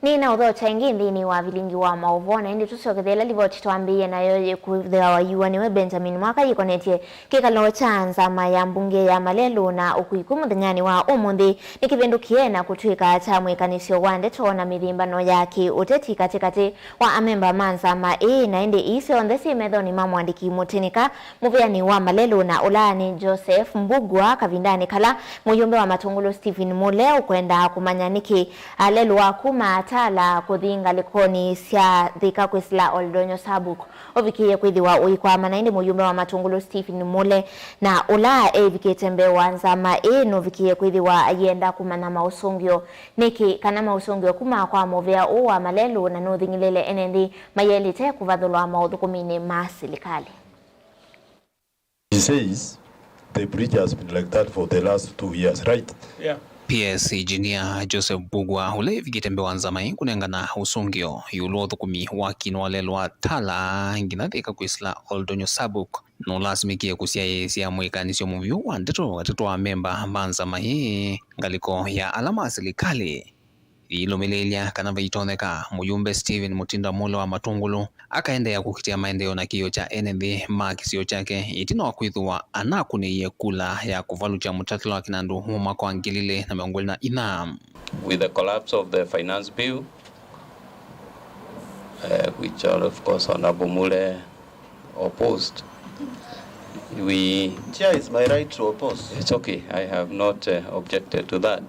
Nĩnaũthokya ĩngĩ nthĩnĩ wa vilingi wa maũvoo, na ĩndĩ tũsyokethye ĩla livoti twambĩĩe nayo yĩkũthĩawa yĩũanĩwe. Benjamin Mwaka yĩkonetye kĩkalo kya nzama ya mbunge ya Malelũ na ũkui kũ mũthenyanĩ wa ũmũnthĩ nĩkĩvĩndũkie na kũtw'ĩka kya mwĩkanĩsyo wa ndeto na mĩthĩmbano ya kĩ-ũteti katĩkatĩ wa amemba ma nzama ĩĩ, na ĩndĩ ii syonthe syĩ methonĩ ma mũandĩki mũtĩnĩka, mũvĩanĩ wa Malelũ, na ũla nĩ Joseph Mbugua, kavindanĩ kala mũyũmbe wa Matũngũlũ Stephen Mule ũkwenda kũmanya nĩkĩ Alelũ wa kuma Tala kũthi ngalĩkonĩ sya Thika kwĩsĩla Oldonyo Sabuk ũvikĩie kwĩthĩwa ũikwama, na ĩndĩ mũyũmbe wa Matũngũlũ Stephen Mule, na ũla eĩvikĩte mbee wa nzama ĩĩ, nũvikĩie kwĩthĩwa ayenda kũmanya maũsũngĩo nĩkĩ, kana maũsũngĩo kuma kwa mũvĩa ũũ wa Malelũ na nũthing'ĩlĩle ene nthĩ mayaĩlĩte kũvathũlwa maũthũkũminĩ ma silikalĩ. He says the bridge has been like that for the last two years, right? Yeah. P S Engineer Joseph Mbugua, ũla evikĩte mbee wa nzama ĩĩ kũnengana ũsũngĩo ĩũlũ wa ũthũkũmi wa kĩno wa lelũ wa Tala nginya Thika kwĩsĩla Oldonyo Sabuk, nũlasimĩkie kũsyaĩĩsya mwĩkanĩsyo mũvyũ wa ndeto katĩ wa amemba ma nzama ĩĩ ngalĩko ya ala ma silikalĩ. Yĩilũmĩlĩĩlya kana vaitonyeka, mũyumbe Stephen Mutinda Amolo wa Matungulu akaendeea kũkitĩa maendeeo na kĩĩo kya ene nthĩ ma kĩsio kyake, ĩtina wa kwĩthĩwa anakũnĩie kula ya kũvalũkya mũtalatala wa kĩnandũ wa mwaka wa ngili ilĩ na mĩongo ĩlĩ na inya. With the collapse of the finance bill, uh, which are of course Honorable Mule opposed, we Chair, it's my right to oppose. It's okay. I have not uh, objected to that.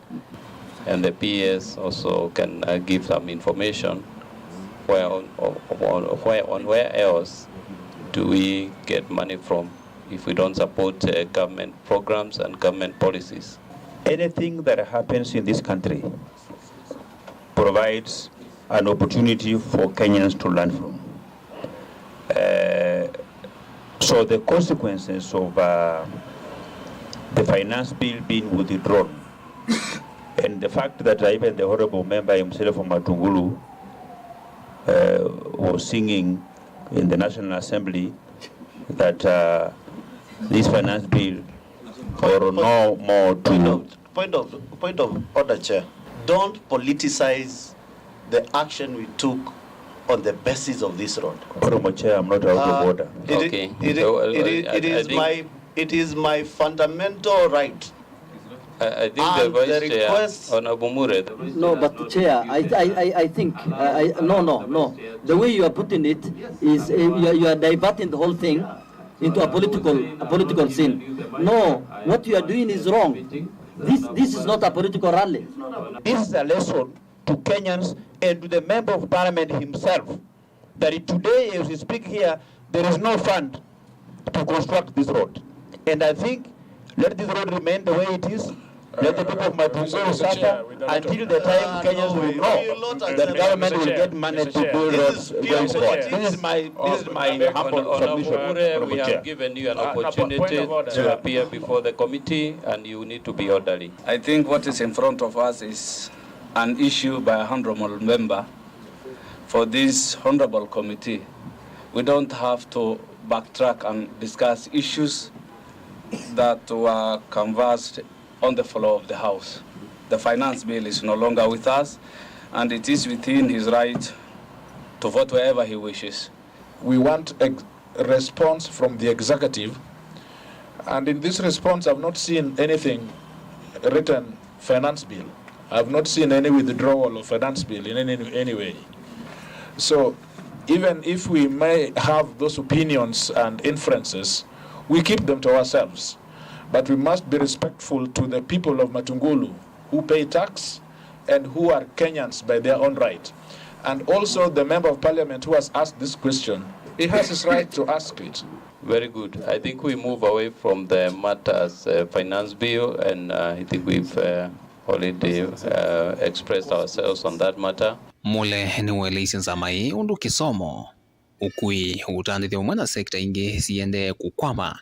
And the P S also can uh, give some information where on, on, on, where, on where else do we get money from if we don't support uh, government programs and government policies. Anything that happens in this country provides an opportunity for Kenyans to learn from. Uh, so the consequences of uh, the finance bill being withdrawn and the fact that uh, even the honorable member himself from Matungulu uh, was singing in the National Assembly that uh, this finance bill or no more to Point of, point of order, Chair. Don't politicize the action we took on the basis of this road. Honorable Chair, I'm not out of Uh, order. it i-, Okay. it i-, So, uh, it i-, I, I, it I is think my, it is my fundamental right. I, I think the And the Vice Chair, request Honorable Mure, the Vice No, Chair. but Chair, I, I, I, I think, uh, I, no, no, no. The way you are putting it is, uh, you are, you are diverting the whole thing into a political, a political scene. No, what you are doing is wrong. This, this is not a political rally. This is a lesson to Kenyans and to the Member of Parliament himself, that today, as we speak here, there is no fund to construct this road. And I think let this road remain the way it is. Let the people of Matungulu suffer until the time Kenyans will know that government will get money to build roads going forward. This is my, this is my humble submission, Honorable Chair. We have given you an opportunity to appear before the committee and you need to be orderly. I think what is in front of us is an issue by a honorable member for this honorable committee. We don't have to backtrack and discuss issues that were canvassed on the floor of the House. The finance bill is no longer with us, and it is within his right to vote wherever he wishes. We want a response from the executive, and in this response, I've not seen anything written finance bill. I've not seen any withdrawal of finance bill in any, any way. So even if we may have those opinions and inferences, we keep them to ourselves. But we must be respectful to the people of Matungulu who pay tax and who are Kenyans by their own right. And also the member of parliament who has asked this question, he has his right to ask it. Very good. I think we move away from the matters, uh, finance bill, and uh, I think we've uh, already uh, expressed ourselves on that matter. Mule nĩweleisye nzama ĩĩ ũndũ kĩsomo, ũkui, ũtandĩthyo vamwe na sekta ingĩ siendee kũkwama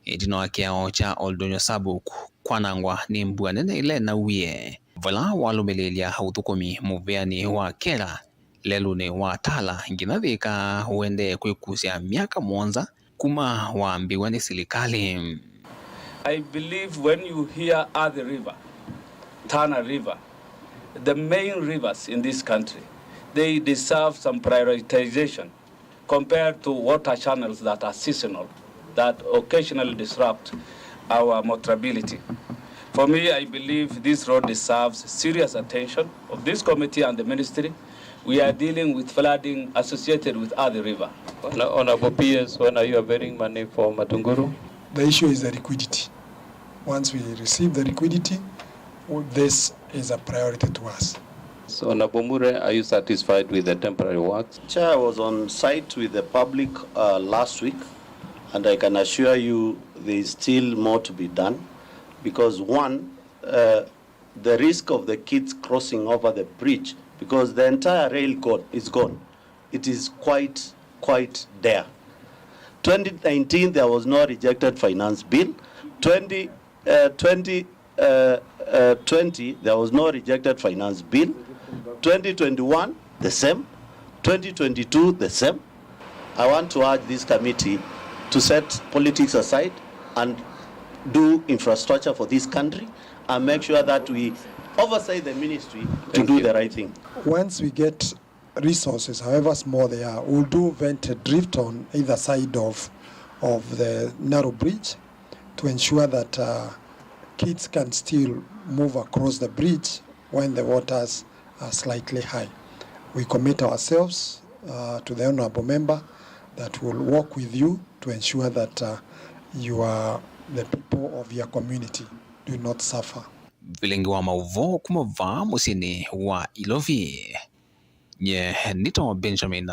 ĩtina wa kĩao kya Oldonyo Sabuk kwanangwa nĩ mbua nene ĩla ĩnauie, vala walũmĩlĩĩlya ũthũkũmi mũvĩanĩ wa Kera lelũnĩ wa Tala nginya Thika ũendee kwĩkusya myaka mũonza kuma wambĩĩw'a nĩ silikalĩ. I believe when you hear Athi River, Tana River, the main rivers in this country, they deserve some prioritization compared to water channels that are seasonal, that occasionally disrupt our motorability. For me, I believe this road deserves serious attention of this committee and the ministry. We are dealing with flooding associated with Athi River. Hon-, Honorable P S, when are you availing money for Matungulu? The issue is the liquidity. Once we receive the liquidity, this is a priority to us. So, Honorable Mure, are you satisfied with the temporary works? Chair, I was on site with the public uh, last week, and I can assure you there is still more to be done, because one, uh, the risk of the kids crossing over the bridge, because the entire rail gone, is gone, it is quite, quite dire. Twenty nineteen, there was no rejected finance bill. Twenty, uh, twenty, uh, uh, twenty, there was no rejected finance bill. Twenty twenty-one, the same. Twenty twenty-two, the same. I want to urge this committee to set politics aside and do infrastructure for this country and make sure that we oversight the ministry to do the right thing. Once we get resources, however small they are, we'll do vent drift on either side of, of the narrow bridge to ensure that uh, kids can still move across the bridge when the waters are slightly high. We commit ourselves uh, to the honorable member that will work with you to ensure that uh, you are, the people of your community do not suffer. Vilingi wa maũvoo kuma vaa mũsyĩnĩ wa Ilovi. Nye nĩtawa Benjamin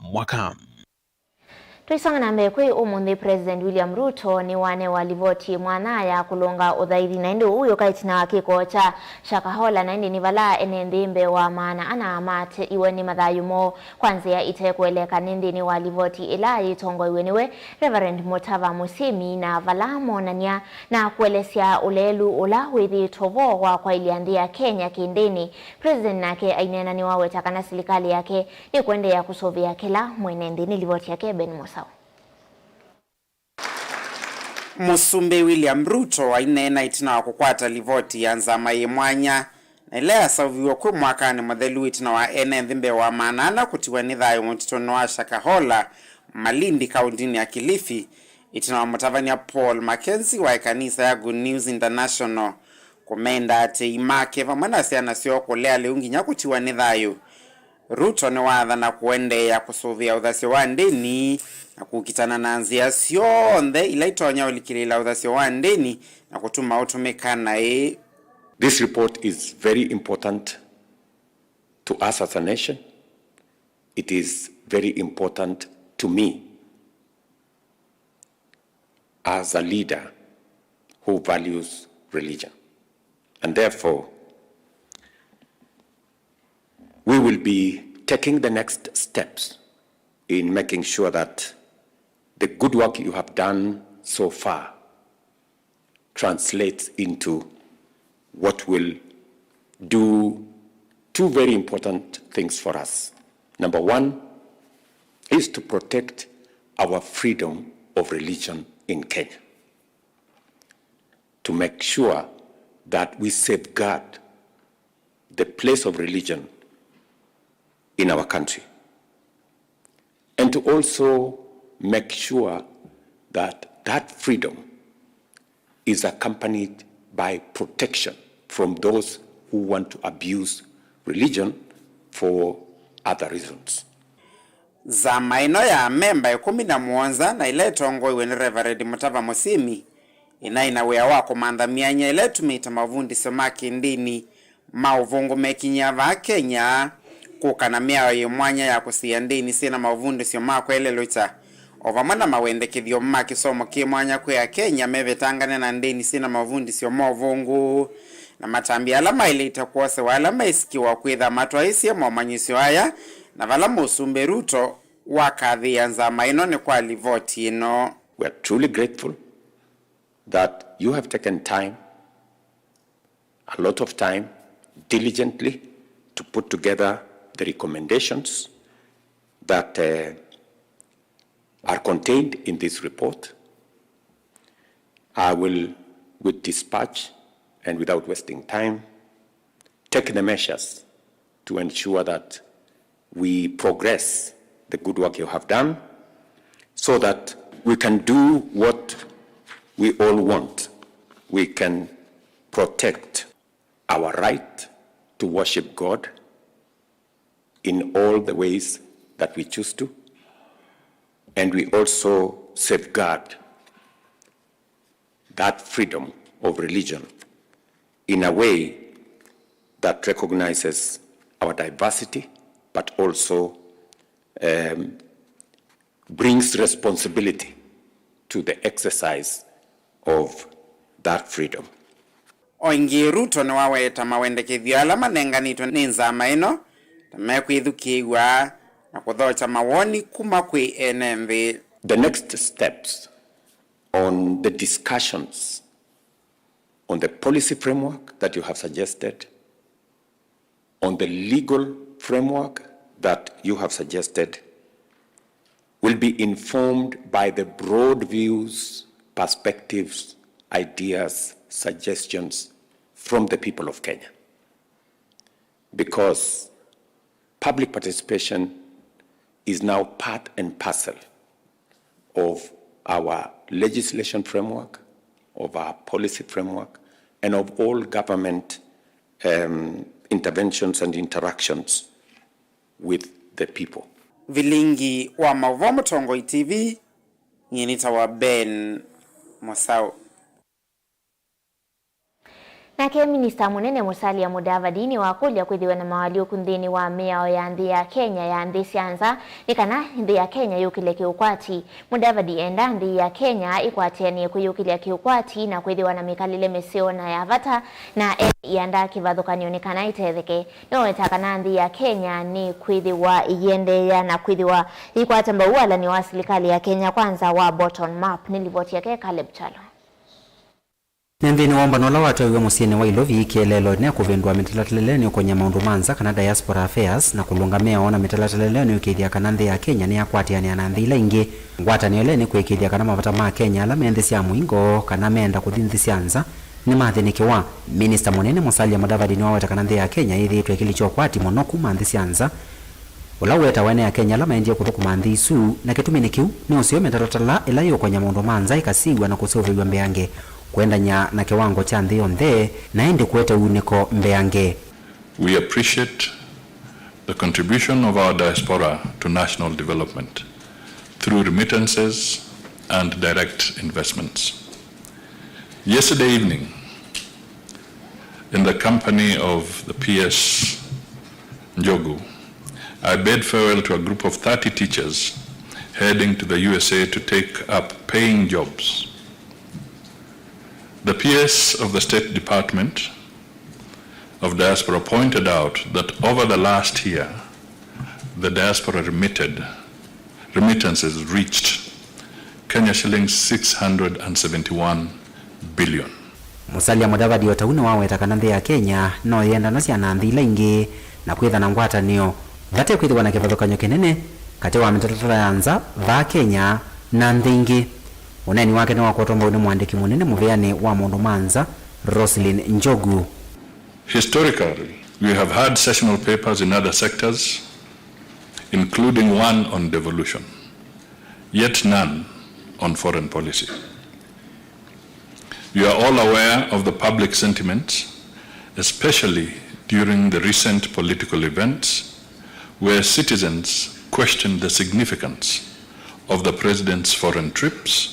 Mwaka. Tũisonga na mbee, kwĩ ũmũnthĩ President William Ruto nĩwanewa livoti mwanya ya kũlũnga ũthaithi, na ĩndĩ ũu wĩũka ĩtina wa kĩko kya Shakahola, na ĩndĩ nĩ vala ene nthĩ mbee wa maana ana mateiwe nĩ mathayũ moo kwa nzĩa ĩte kũeleka nĩ nthĩnĩ wa livoti ĩla yĩtongoiw'e nĩwe Reverend Mũtava Mũsyĩmi, na vala monany'a na kũelesya ũleelu ũla wĩthĩĩtwe vo wa kwaĩlya nthĩ ya Kenya kĩndĩnĩ. President nake aineena nĩwaweta kana silikalĩ yake ĩkũendeea kũsũvĩa kĩla mwene nthĩ. Nĩ livoti yake Ben Mũsaũ. Mũsumbĩ William Ruto aineena ĩtina wa kũkwata livoti ya nzama yĩ mwanya na ĩla yaseũviw'e kwĩ mwakanĩ mũthelu ĩtina wa ene nthĩ mbee wa maana ana kũtiwa nĩ thayũ mũtitũnĩ wa Shakahola, Malindi, kaũntĩnĩ ya Kilifi, ĩtina wa mũtavany'a Paul Mackenzie wa ĩkanisa ya Good News International kũmenda atĩĩi make vamwe na syana syoo kũlea lĩu nginya kũtiwa nĩ thayũ. Ruto nĩwaathana kũendeea kũsũvĩa ũthasyo wa ndĩni na kũkitana na nzĩa syonthe ila itonya ũlikĩlĩĩla ũthasyo wa ndĩni na kũtuma ũtũmĩka naĩ. This report is very important to us as a nation. It is very important to me as a leader who values religion. And therefore, we will be taking the next steps in making sure that the good work you have done so far translates into what will do two very important things for us. Number one is to protect our freedom of religion in Kenya, to make sure that we safeguard the place of religion in our country, and to also make sure that that freedom is accompanied by protection from those who want to abuse religion for other reasons. Nzama ĩno ya amemba ĩkũmi na mũonza na ĩla ĩtongoew'e nĩ Reverend Mũtava Mũsyĩmi ĩnaĩ na wĩa wa kũmantha myanya ĩla ĩtumĩte mavundĩsyo ma kĩndĩni ma ũvũngũ mekinyĩa vaa Kenya, kũka na mĩao yĩ mwanya ya kũsiĩa ndĩni syĩ na mavundĩsyo ma kwelelũkya, o vamwe na mawendekethyo ma kĩsomo kĩ mwanya kwĩ Akenya mevetangane na ndĩni syĩ na mavundĩsyo ma ũvũngũ, na matambya ala maĩlĩte kwosewa ala maisikĩwa kwĩtha matwaĩsye momanyĩsyo aya, na vala Mũsumbĩ Ruto wakathĩĩa nzama ĩno nĩ kwa livoti ĩno. We are truly grateful that you have taken time, a lot of time, diligently to put together the recommendations that uh, are contained in this report. I will, with dispatch and without wasting time, take the measures to ensure that we progress the good work you have done so that we can do what we all want. We can protect our right to worship God in all the ways that we choose to, and we also safeguard that freedom of religion in a way that recognizes our diversity, but also um, brings responsibility to the exercise of that freedom. O ĩngĩ, Ruto nĩwaweta mawendekethyo ala manenganĩtwe nĩ nzama ĩno ta mekwĩthukĩĩw'a na kũthokya mawoni kuma kwĩ ene nthĩ. The next steps on the discussions on the policy framework that you have suggested, on the legal framework that you have suggested, will be informed by the broad views, perspectives, ideas, suggestions, from the people of Kenya, because public participation is now part and parcel of our legislation framework, of our policy framework, and of all government, um, interventions and interactions with the people. Vilingi wa maũvoo Mũtongoi T V, nyie nĩtawa Ben Mũsaũ. Nake Minista Mũnene Musalia Mudavadi nĩwakũlya kwĩthĩwa na mawalyũku nthĩnĩ wa mĩao ya nthĩ ya Kenya ya nthĩ sya nza, nĩ kana nthĩ ya Kenya yũkĩle kĩũkwati. Mudavadi enda nthĩ ya Kenya ĩkwatĩanĩe kwĩyũkĩlya kĩũkwati na kwĩthĩwa na mĩkalĩle mĩseo na ya vata, na ene ianda kĩvathũkany'o nĩ kana ĩtetheke. Nĩwaweta kana nthĩ ya Kenya nĩkwĩthĩwa ĩiendeea na kwĩthĩwa yĩikwata mbau walany'o wa silikalĩ ya Kenya Kwanza wa bottom up. Nĩ livoti yake Caleb Chalo. Nĩ nthĩnĩ wa ũmbano ũla watwaiwe mũsyĩnĩ wa Ilovi, kĩeleelo nĩ kũvĩndũa mĩtalatala ĩla nĩũkony'a maũndũ ma nza kana diaspora affairs, na kũlũnga mĩao na mĩtalatala ĩla nĩũkĩĩthya kana nthĩ ya Kenya nĩyakwatĩanĩa na nthĩ ila ingĩ. Ngwatanĩo ĩla nĩ kũĩkĩĩthya kana mavata ma Kenya ala me nthĩ sya mũingo kana meenda kũthi nthĩ sya nza nĩmathĩnĩkĩwa. Minista Mũnene Musalia Mudavadi nĩwaweta kana nthĩ ya Kenya yĩthĩĩtwe ĩkĩlikya ũkwati mũno kuma nthĩ sya nza, ũla ũetawa nĩ Akenya ala maendie kũthũkũma nthĩ isu, na kĩtumi nĩ kĩu, nĩ ũseo mĩtalatala ĩla yĩũkony'a maũndũ ma nza ĩkasiw'a na kũseũvĩw'a mbeange, kũendany'a na kĩwango kya nthĩ yonthe, na ĩndĩ kũete unĩko mbeange. We appreciate the contribution of our diaspora to national development through remittances and direct investments. Yesterday evening, in the company of the P S Njogu, I bade farewell to a group of thirty teachers heading to the U S A to take up paying jobs. The P S of the State Department of Diaspora pointed out that over the last year, the diaspora remitted, remittances reached Kenya shillings six hundred and seventy-one billion. Musalia Mudavadi o ta ũu nĩwaweta kana nthĩ ya Kenya no yĩendanasya na nthĩ ila ingĩ na kwĩtha na ngwatanĩo vate kwĩthĩwa na kĩvathũkany'o kĩnene katĩ wa mĩtalatala ya nza vaa Kenya na nthĩ ingĩ. Ũneeni wake nĩwakwatwa mbau nĩ mũandĩki mũnene mũvĩanĩ wa maũndũ ma nza, Roselyn Njogu. Historically, we have had sessional papers in other sectors, including one on devolution, yet none on foreign policy. You are all aware of the public sentiment, especially during the recent political events, where citizens questioned the significance of the president's foreign trips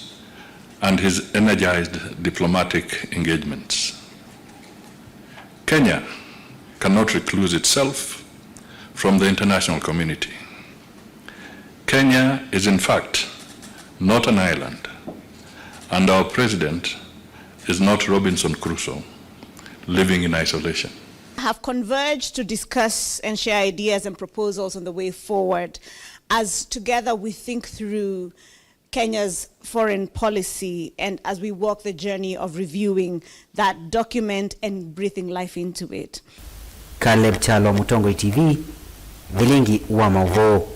and his energized diplomatic engagements. Kenya cannot recluse itself from the international community. Kenya is, in fact, not an island, and our president is not Robinson Crusoe living in isolation. Have converged to discuss and share ideas and proposals on the way forward as together we think through Kenya's foreign policy and as we walk the journey of reviewing that document and breathing life into it. Caleb Kyalo, Mũtongoi T V, Vilingi wa Maũvoo.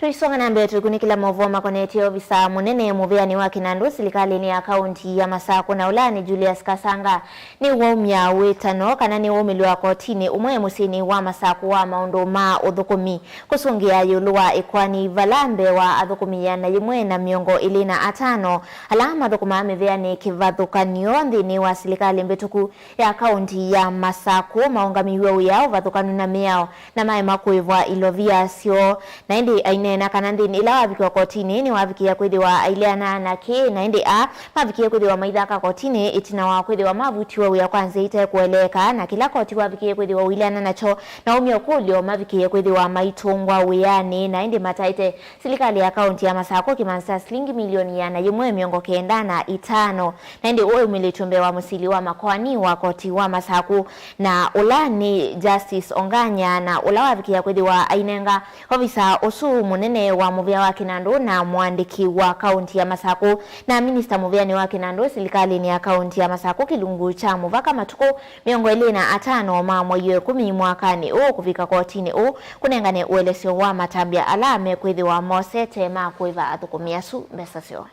Tũisonga na mbee, tũikunĩkĩla maũvoo makonetye ovisa mũnene mũvĩanĩ wa kĩnandũ silikalĩnĩ ya kaunti ya Masakũ na ũla nĩ Julius Kasanga. Nĩwaumya wĩtano kana nĩwaumĩlw'a kotinĩ ũmwe mũsyĩnĩ wa Masakũ wa maũndũ ma ũthũkũmi kũsũngĩa ĩũlũ wa ĩkoani vala mbee wa athũkũmi ĩana yĩmwe na mĩongo ĩlĩ na atano ala mathũkũmaa mĩvĩanĩ kĩvathũkany'o nthĩnĩ wa silikalĩ mbĩtũku ya kaunti ya Masakũ maũngamĩiw'e wĩa ũvathũkanu na mĩao na maema kũĩvwa ilovia syoo. Na ĩndĩ aineena kana nthĩnĩ ĩla wavikiwa kotinĩ nĩwavikĩie kwĩthĩwa aileana na kĩĩ, na ĩndĩ aa mavikĩie kwĩthĩwa maithaka kotinĩ ĩtina wa kwĩthĩwa mavutiwe wĩa kwa nzĩa ite kũeleeka, na kĩla koti wavikĩie kwĩthĩwa ũileana nakyo na umya ũkũlyo mavikĩie kwĩthĩwa maitũngwa wĩanĩ, na ĩndĩ mataĩte silikalĩ ya kaunti ya Masakũ kĩmanza kya silingi milioni ĩana yĩmwe mĩongo kenda na itano. Na ĩndĩ ũũ ũmĩlĩtw'e mbee wa mũsili wa makoani wa koti wa Masakũ, na ũla nĩ Justice Onganya, na ũla wavikĩĩa kwĩthĩwa ainenga ovisa ũsu mũnene wa mũvĩa wa kĩnandũ na mũandĩki wa kaunti ya Masakũ na minista mũvĩanĩ wa kĩnandũ silikalĩnĩ ya kaunti ya Masakũ kĩlungu kya mũvaka matukũ mĩongo ĩlĩ na atano ma mwei wa ĩkũmi mwakanĩ ũũ kũvika kotinĩ ũũ kũnengane ũelesyo wa matambya ala mekwĩthĩwa mosete ma kũĩva athũkũmi asu mbesa syoo.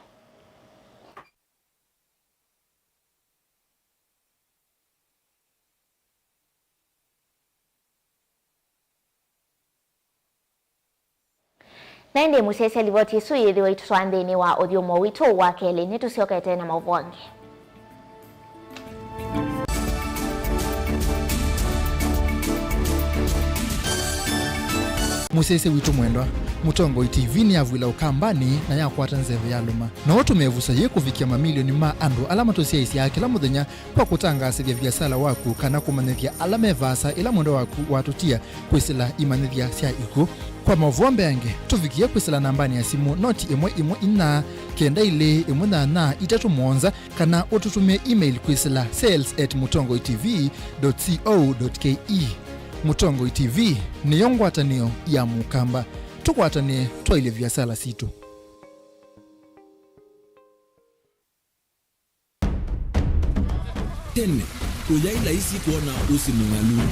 Ĩndĩ mũsyaĩĩsya, livoti ĩsu yĩthĩwa ĩtũtwaa nthĩnĩ wa ũthyũmũo witũ wa kelĩ. Nĩtũsyokete na maũvoo angĩ. Mũsyaĩĩsya witũ mwendwa, Mũtongoi T V nĩyavw'ĩla Ũkambanĩ na yakwata nzeve yalũma. No ũtũme ĩvuso yĩĩ kũvikĩa mamilioni ma andũ ala matũsyaĩĩsyaa kĩla mũthenya kwa kũtangaasĩthya viasala waku kana kũmanyĩthya ala me vaasa ĩla mwendwa waku watũtia kwĩsĩla imanyĩthya sya ikw'ũ. Kwa maũvoo mbeange, tũvikĩe kwĩsĩla nambanĩ ya simũ noti ĩmwe ĩmwe inya kenda ilĩ ĩmwe nyanya itatũ mũonza, kana ũtũtũmĩe email kwĩsĩla sales at mũtongoi T V dot co dot K E. Mũtongoi T V nĩyo ngwatanĩo ya Mũkamba. Tũkwatanĩe twaĩlye viasala sitũ. Tene, kũyaĩ laisi kwona ũsĩ mũng'alu.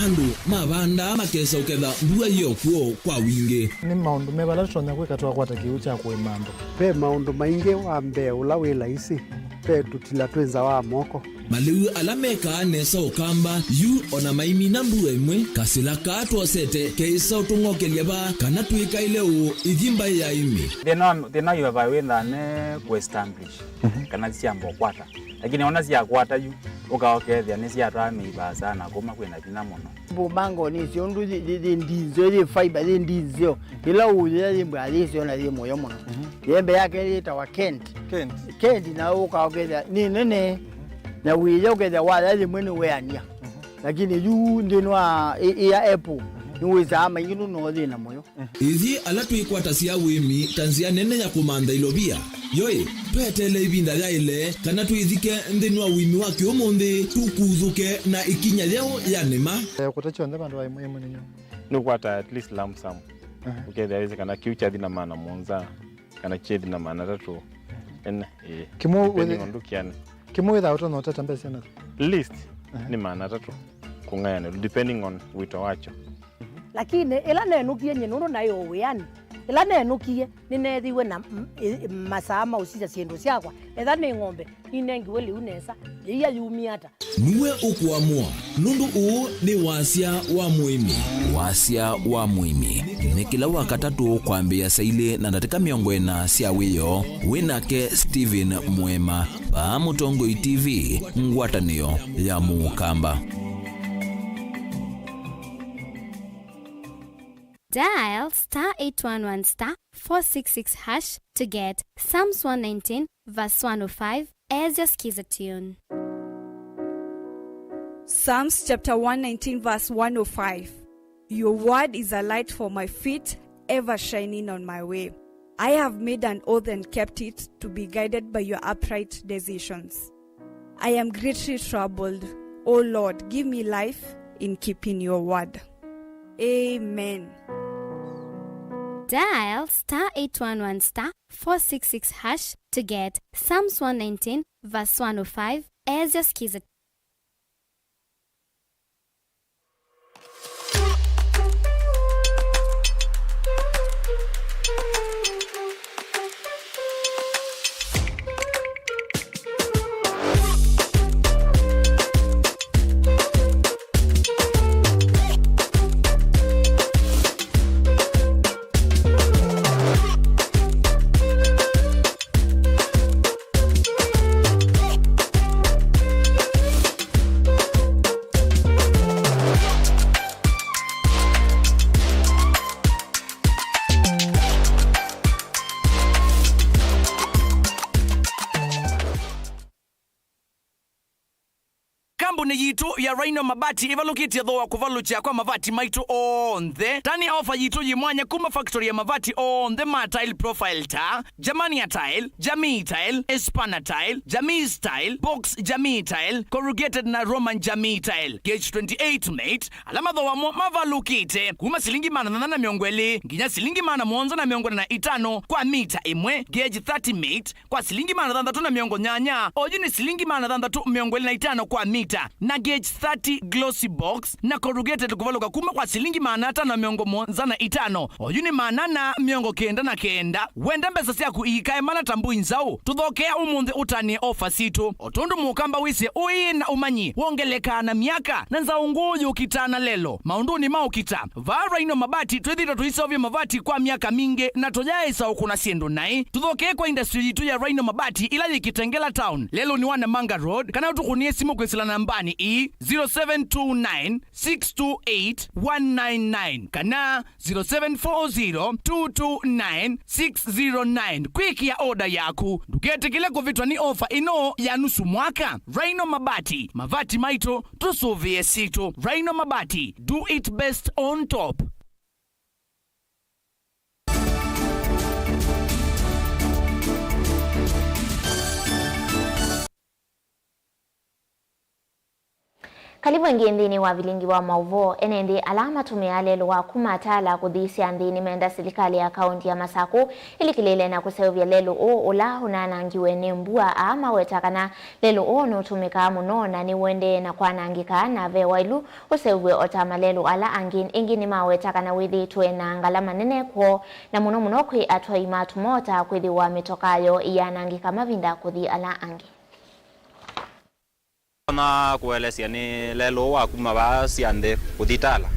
Andũ mavandaa makesa ũketha mbua yĩ o kw'o kwa wingĩ. Nĩ maũndũ meva ala tũtonya kwĩka twakwata kĩw'ũ kya kũĩma andũ? Ve maũndũ maingĩ. Wa mbee ũla wĩ laisi, ve tũtila twĩ nza wa moko. Malĩu ala mekaa nesa Ũkamba, yu o na maimina mbua ĩmwe, kasĩla kaa twosete keĩsa ũtũng'okelya vaa kana twĩkaĩle ũũ ithi mbaĩ ya ĩmĩ. Thĩna wa, thĩna wa vai wĩthaa ne kũ establish, mhm, kana syamba ũkwata. Lakini ona syakwata yu, ũka ũkethĩa nĩsyatwaa mĩi vaasa na kuma kwĩna vinya mũno. Mbumangoni icio ũndũ yĩ, yĩ, yĩ ndinzeo, yĩ fiber, yĩ ndinzeo. Ĩla ũyĩa yĩ mbwa yĩseo na yĩ mũyo mũno. Mhm. Yembe yake yĩtawa Kent. Kent. Kent na ũka ũkethĩa nĩ nene. Mhm. Na wĩya ũkethĩa waya yĩmwe nĩ weania. Mhm. Lakini yu nthĩnĩ wa ĩ, ĩ ya apple, mhm, nĩ wĩsaa maingĩ nũno thĩna mũyo. Ithyĩ ala twĩkwatasya ũĩmi ta nzĩa nene ya kũmantha ilovia, yoĩ, tweteele ĩvinda yaĩle kana twĩthike nthĩnĩ wa ũĩmi wa kĩũmũnthĩ, tũkuthũke na ĩkinya yeũ ya nĩma. Eh, kũta kyonthe vandũ va ĩmwe ĩmwe nĩ nyũmba. Nĩ ũkwata at least lump sum. Aha. Ũkethĩa wĩsĩ kana kĩu kyathi na maana mũonza, kana kyethi na maana atatũ. Ene, ĩĩ. Kĩmwe depending wĩthĩ-, on ndũkĩanĩ. Kĩmwe wĩthaa ũtonya ũtata mbesa na? Least, aha, nĩ maana atatũ kũng'ayanĩlwa, depending on wĩto wakyo. Lakini ĩla nenũkie nyie nũndũ naĩ o wĩanĩ, ĩla nenũkie nĩneethiwe na m-, ĩ-, masaa ma ũsisya syĩndũ syakwa, etha nĩ ng'ombe, ninengiwe lĩu nesa, yĩia yumie ata? Nue ũkũamũa, nũndũ ũũ nĩ wasya wa mũĩmi. Wasya wa mũĩmi nĩ kĩla Wakatatũ kwambĩĩa saa ilĩ na ndatĩka mĩongo ĩna sya wĩoo. Wĩ nake Stephen Mũema, vaa Mũtongoi T V, ngwatanĩo ya Mũkamba. Dial star eight one one star four six six hash to get Psalms one nineteen verse one oh five as your skiza tune. Psalms chapter one nineteen verse one oh five. Your word is a light for my feet, ever shining on my way. I have made an oath and kept it, to be guided by your upright decisions. I am greatly troubled. O Lord, give me life in keeping your word. Amen. Dial star eight one one star four six six hash to get Psalms one nineteen verse one oh five as your skiza. Kambuni yitũ ya Rhino Mabati ĩvalũkĩtye thooa kũvalũkya kwa mavati maitũ onthe. Tani ya ofa yitũ yĩ mwanya kuma factory ya mavati onthe ma tile profile ta Germania Tile, Jamii Tile, Espana Tile, Jamii Style, Box Jamii Tile, Corrugated na Roman Jamii Tile, gauge twenty-eight mate, ala mathooa mo mavalũkĩte kuma silingi maana thanthatũ na mĩongo ĩlĩ nginya silingi maana mũonza na mĩongo ĩna na itano kwa mita ĩmwe, gauge thirty mate, kwa silingi maana thanthatũ na mĩongo nyanya, oyu nĩ silingi maana thanthatũ mĩongo ĩlĩ na itano kwa mita, na K H thirty Glossy Box na corrugated kũvalũka kuma kwa silingi maana atano mĩongo mũonza na itano, oyu nĩ maana ana mĩongo kenda na kenda. Wenda mbesa syaku iikae mana ta mbũi nzaũ, tũthokea ũmũnthĩ ũtanĩe ofa sitũ. O tondũ mũkamba wĩsĩ ũĩ na ũmanyi wongelekaa na myaka, na nzaũ ngũũ yũkitaa na lelo maũndũnĩ ma ũkita. Vaa Rhino Mabati twĩthĩĩtwe tũiseũvya mavati kwa myaka mingĩ na tũyaĩsa ũkũna syĩndũ naĩ. Tũthokee kwa industry yitũ ya Rhino Mabati ĩla yĩ Kitengela Town, lelũnĩ wa Namanga Road, kana ũtũkũnĩe simũ kwĩsĩla nambanĩ ii, zero seven two nine, six two eight, one nine nine kana zero seven four zero, two two nine, six zero nine kwĩkĩa oda yaku. Ndũketĩkĩle kũvĩtwa nĩ ofa ĩno ya nusu mwaka. Rhino Mabati, mavati maitũ, tũsũvĩe sitũ. Rhino Mabati, do it best on top. Kalivu ĩngĩ nthĩnĩ wa vilingi wa maũvoo. Ene nthĩ ala matũmĩaa lelũ wa kuma Tala kũthi Syanthĩ nĩmenda silikalĩ ya kaũnti ya Masakũ ĩlikĩlĩĩle na kũseũvya lelũ ũũ ũla ũnaanangiwe nĩ mbua. Aa maweta kana lelũ ũũ nũtũmĩkaa mũno na nĩũendee na kwanangĩka, na ve wailu ũseũvw'e o ta malelũ ala angĩ. Ĩngĩ nĩmaweta kana wĩthĩĩtwe na ngalama nene kwoo, na mũno mũno kwĩ atwai ma tũmota kwĩthĩwa mĩtokaa yoo ĩyanangĩka mavinda kũthi ala angĩ. Ona kũelesya nĩ lelũ wa kuma vaa Syanthĩ kũthi Tala,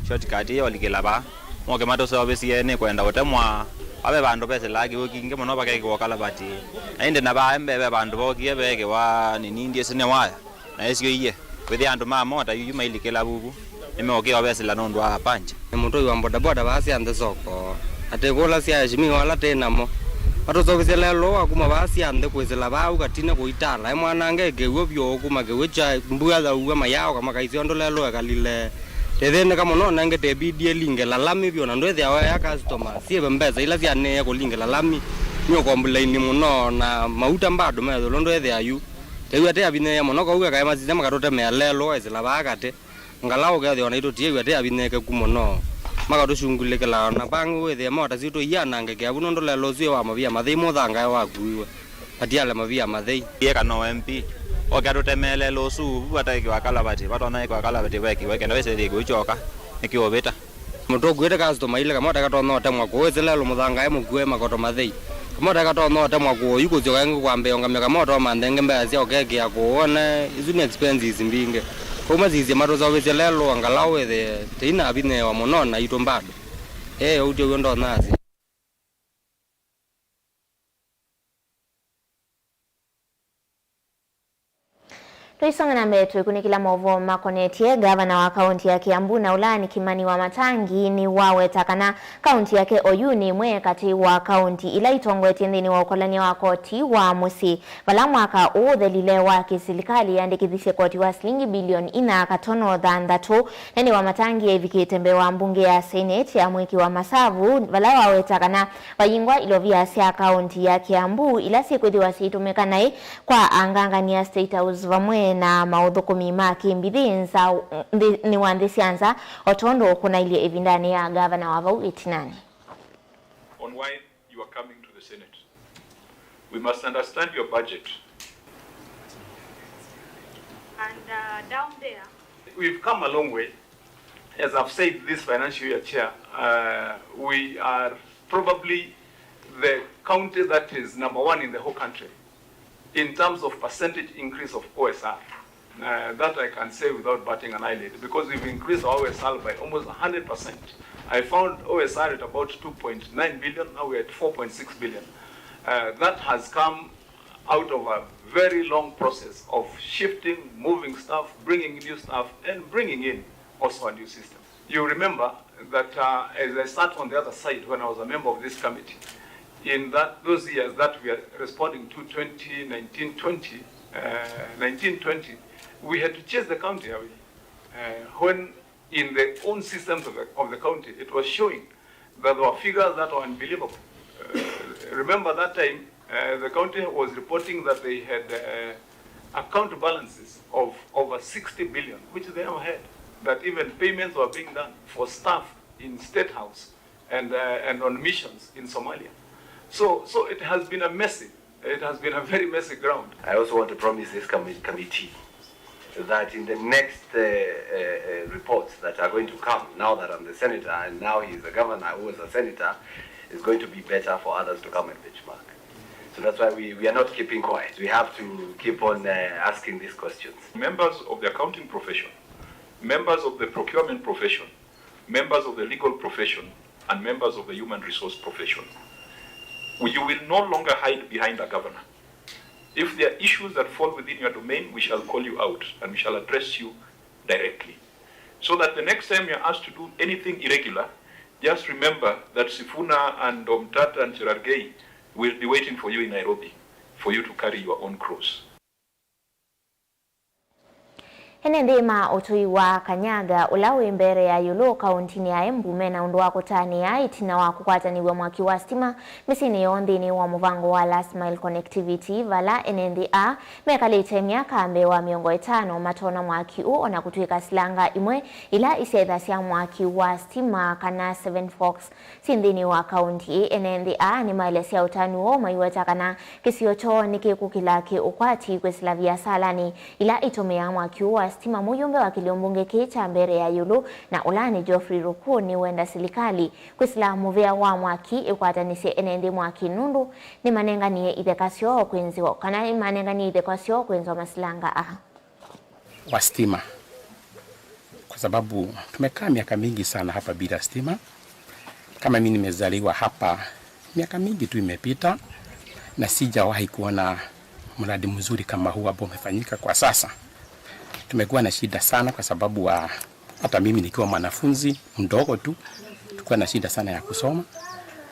shortcut ĩyo likĩla vaa. Moke matũseũvĩsye nĩ kwenda ũtemwa. Vave vandũ vesĩlaa kĩw'ũ kingĩ mũno vakekĩwa kalavati. Na ĩndĩ na vaa mbee ve vandũ vokie veekĩwa nini ndyĩsĩ nĩ waya. Na ĩsyo iye, wĩthĩa andũ ma mota yu mailikĩla vuvu, nĩmeũkĩa ũvesĩla nũndũ wa pancha. Nĩ mũtũi wa bodaboda vaa Syanthĩ soko. Atĩ kũla sya aheshimiwa ala twĩ namo. Matũseũvĩsye lelũ wa kuma vaa Syanthĩ kwĩsĩla vaa au Katina kũitala. E mwanange kĩw'ũ vyũ kuma kĩw'ũ kya mbua yaua mayaoka makaisya ũndũ lelũ ekalile. Tĩthĩnĩka mũno nenge tĩbidi ĩlingĩla lami vyũ na ndwĩthĩawa ya customer. Syĩve mbesa ila syanĩe kũlingĩla lami. Nĩ ũkomplaini mũno na mauta mbado me ĩũlũ ndwĩthĩa yu. Kĩw'ũ atĩ avinyĩĩa mũno kau ekae masisya makatũtemea lelũ waisĩla vaa katĩ. Ngalaũ ũkethĩwa naitũ tiĩw'a tĩ avinyĩĩkĩku mũno. Makatũsungulĩkĩla na vangĩ wĩthĩe mota sitũ ianangĩkĩa vu nũndũ lelũ ũsu wĩ wa mavia mathei mũthangae wakuiwe. Matiale mavia mathei. Ĩe kana o M P oke atũtemee lelũ ũsu vu vataĩkĩwa kalavati, vatonya ĩkwa kalavati vekĩwe kenda wĩsĩthĩe kĩw'ũ kyoka nĩkĩũvĩta. Mũndũ ũkuĩte customer ile kamota katonya ũtemwa kũũ ĩsĩ lelũ mũthangae mũkue makoto mathei. Kamota katonya ũtemwa kũũ yu kũsyoka ĩngĩ kwambĩĩa ũngamya kamota ũmanthe ĩngĩ mbesa sya ũkekĩa kũũ one isu nĩ expenses mbingĩ. Kwoou masisye matũseũvĩsye lelũ angalau wĩthĩe tĩinavinyĩĩwa mũno naitũ bado. Ĩĩ ũu tiw'o ndonya asya. Tũisonga na mbee twĩkunĩkĩla maũvoo makonetye ngavana wa kaũnti ya Kiambu na ũlaani Kimani Wamatangi nĩwaweta kana kaũnti yake oyu nĩ ĩmwe katĩ wa kaũnti ila itongoetye nthĩnĩ wa ũkolany'a wa koti wa mũsyĩ, vala mwaka ũũ ũthelile wa kĩsilikalĩ yandĩkĩthisye koti wa silingi bilioni inya katono thanthatũ. Nene Wamatangi evikĩte mbee wa mbunge ya Senate ya mwĩki wa masavu vala waweta kana vayingwa ilovia sya kaũnti ya Kiambu ila syĩkwĩthĩwa syĩitũmĩka naĩ kwa angangania State House vamwe na maũthũkũmi ma kĩmbithĩ nza nthĩnĩ wa nthĩ sya nza, o tondũ kũnailye ĩvindanĩ ya ngavana wa vau ĩtinanĩ. On why you are coming to the Senate. We must understand your budget. And, uh, down there, we've come a long way. As I've said, this financial year, Chair, uh, we are probably the county that is number one in the whole country in terms of percentage increase of O S R. Uh, that I can say without batting an eyelid, because we've increased our O S R by almost one hundred percent. I found O S R at about two point nine billion, now we're at four point six billion. Uh, that has come out of a very long process of shifting, moving staff, bringing new staff, and bringing in also a new system. You remember that, uh, as I sat on the other side when I was a member of this committee, in that, those years that we are responding to, twenty nineteen twenty, uh, nineteen twenty, we had to chase the county away. Uh, when in the own systems of the, of the county, it was showing that there were figures that were unbelievable. Uh, remember that time, uh, the county was reporting that they had, uh, account balances of over sixty billion, which they never had, that even payments were being done for staff in State House and, uh, and on missions in Somalia. So, so it has been a messy, it has been a very messy ground. I also want to promise this commi-, committee that in the next uh, uh, uh, reports that are going to come, now that I'm the senator and now he's the governor who was a senator, is going to be better for others to come and benchmark. So that's why we, we are not keeping quiet. We have to keep on uh, asking these questions. Members of the accounting profession, members of the procurement profession, members of the legal profession, and members of the human resource profession. You will no longer hide behind a governor. If there are issues that fall within your domain, we shall call you out and we shall address you directly. So that the next time you're asked to do anything irregular, just remember that Sifuna and Omtata and Cherargei will be waiting for you in Nairobi for you to carry your own cross. Ene nthĩ ma ũtũi wa Kanyaga, ũla wĩ mbere ya ĩũlũ kaũntinĩ ya Embu, mena ũndũ wa kũtanĩa ĩtina wa kũkwatanĩw'a mwaki wa sitima mĩsyĩnĩ yoo nthĩnĩ wa mũvango wa Last Mile Connectivity, vala ene nthĩ aa mekalĩte myaka mbee wa mĩongo ĩtano matona mwaki ũũ, o na kũtw'ĩka silanga imwe ila isyaĩthasya mwaki wa sitima, kana Seven Forks, syĩ nthĩnĩ wa kaũnti ĩĩ. Ene nthĩ aa nĩmaelesya ũtanu woo maiweta kana kĩsio kyoo nĩkĩkũkĩla kĩ ũkwati kwĩsĩla viasalanĩ ila itũmĩaa mwaki ũũ wa sitima. Mũyũmbe wa kĩlio mbunge kĩĩ kya mbere ya ĩũlũ na ũla nĩ Geoffrey Ruku nĩwenda silikalĩ kwĩsĩla mũvĩa wa mwaki ĩkwatanĩsye ene nthĩ mwaki, nũndũ nĩmanenganie itheka syoo kwĩnzĩwa, kana nĩmanenganie itheka syoo kwĩnzwa masilanga aa. Wa stima, kwa sababu tumekaa miaka mingi sana hapa bila stima. Kama mimi nimezaliwa hapa, miaka mingi tu imepita na sijawahi kuona mradi mzuri kama huu ambao umefanyika kwa sasa. Tumekuwa na shida sana kwa sababu wa, hata mimi nikiwa mwanafunzi mdogo tu, tulikuwa na shida sana ya kusoma,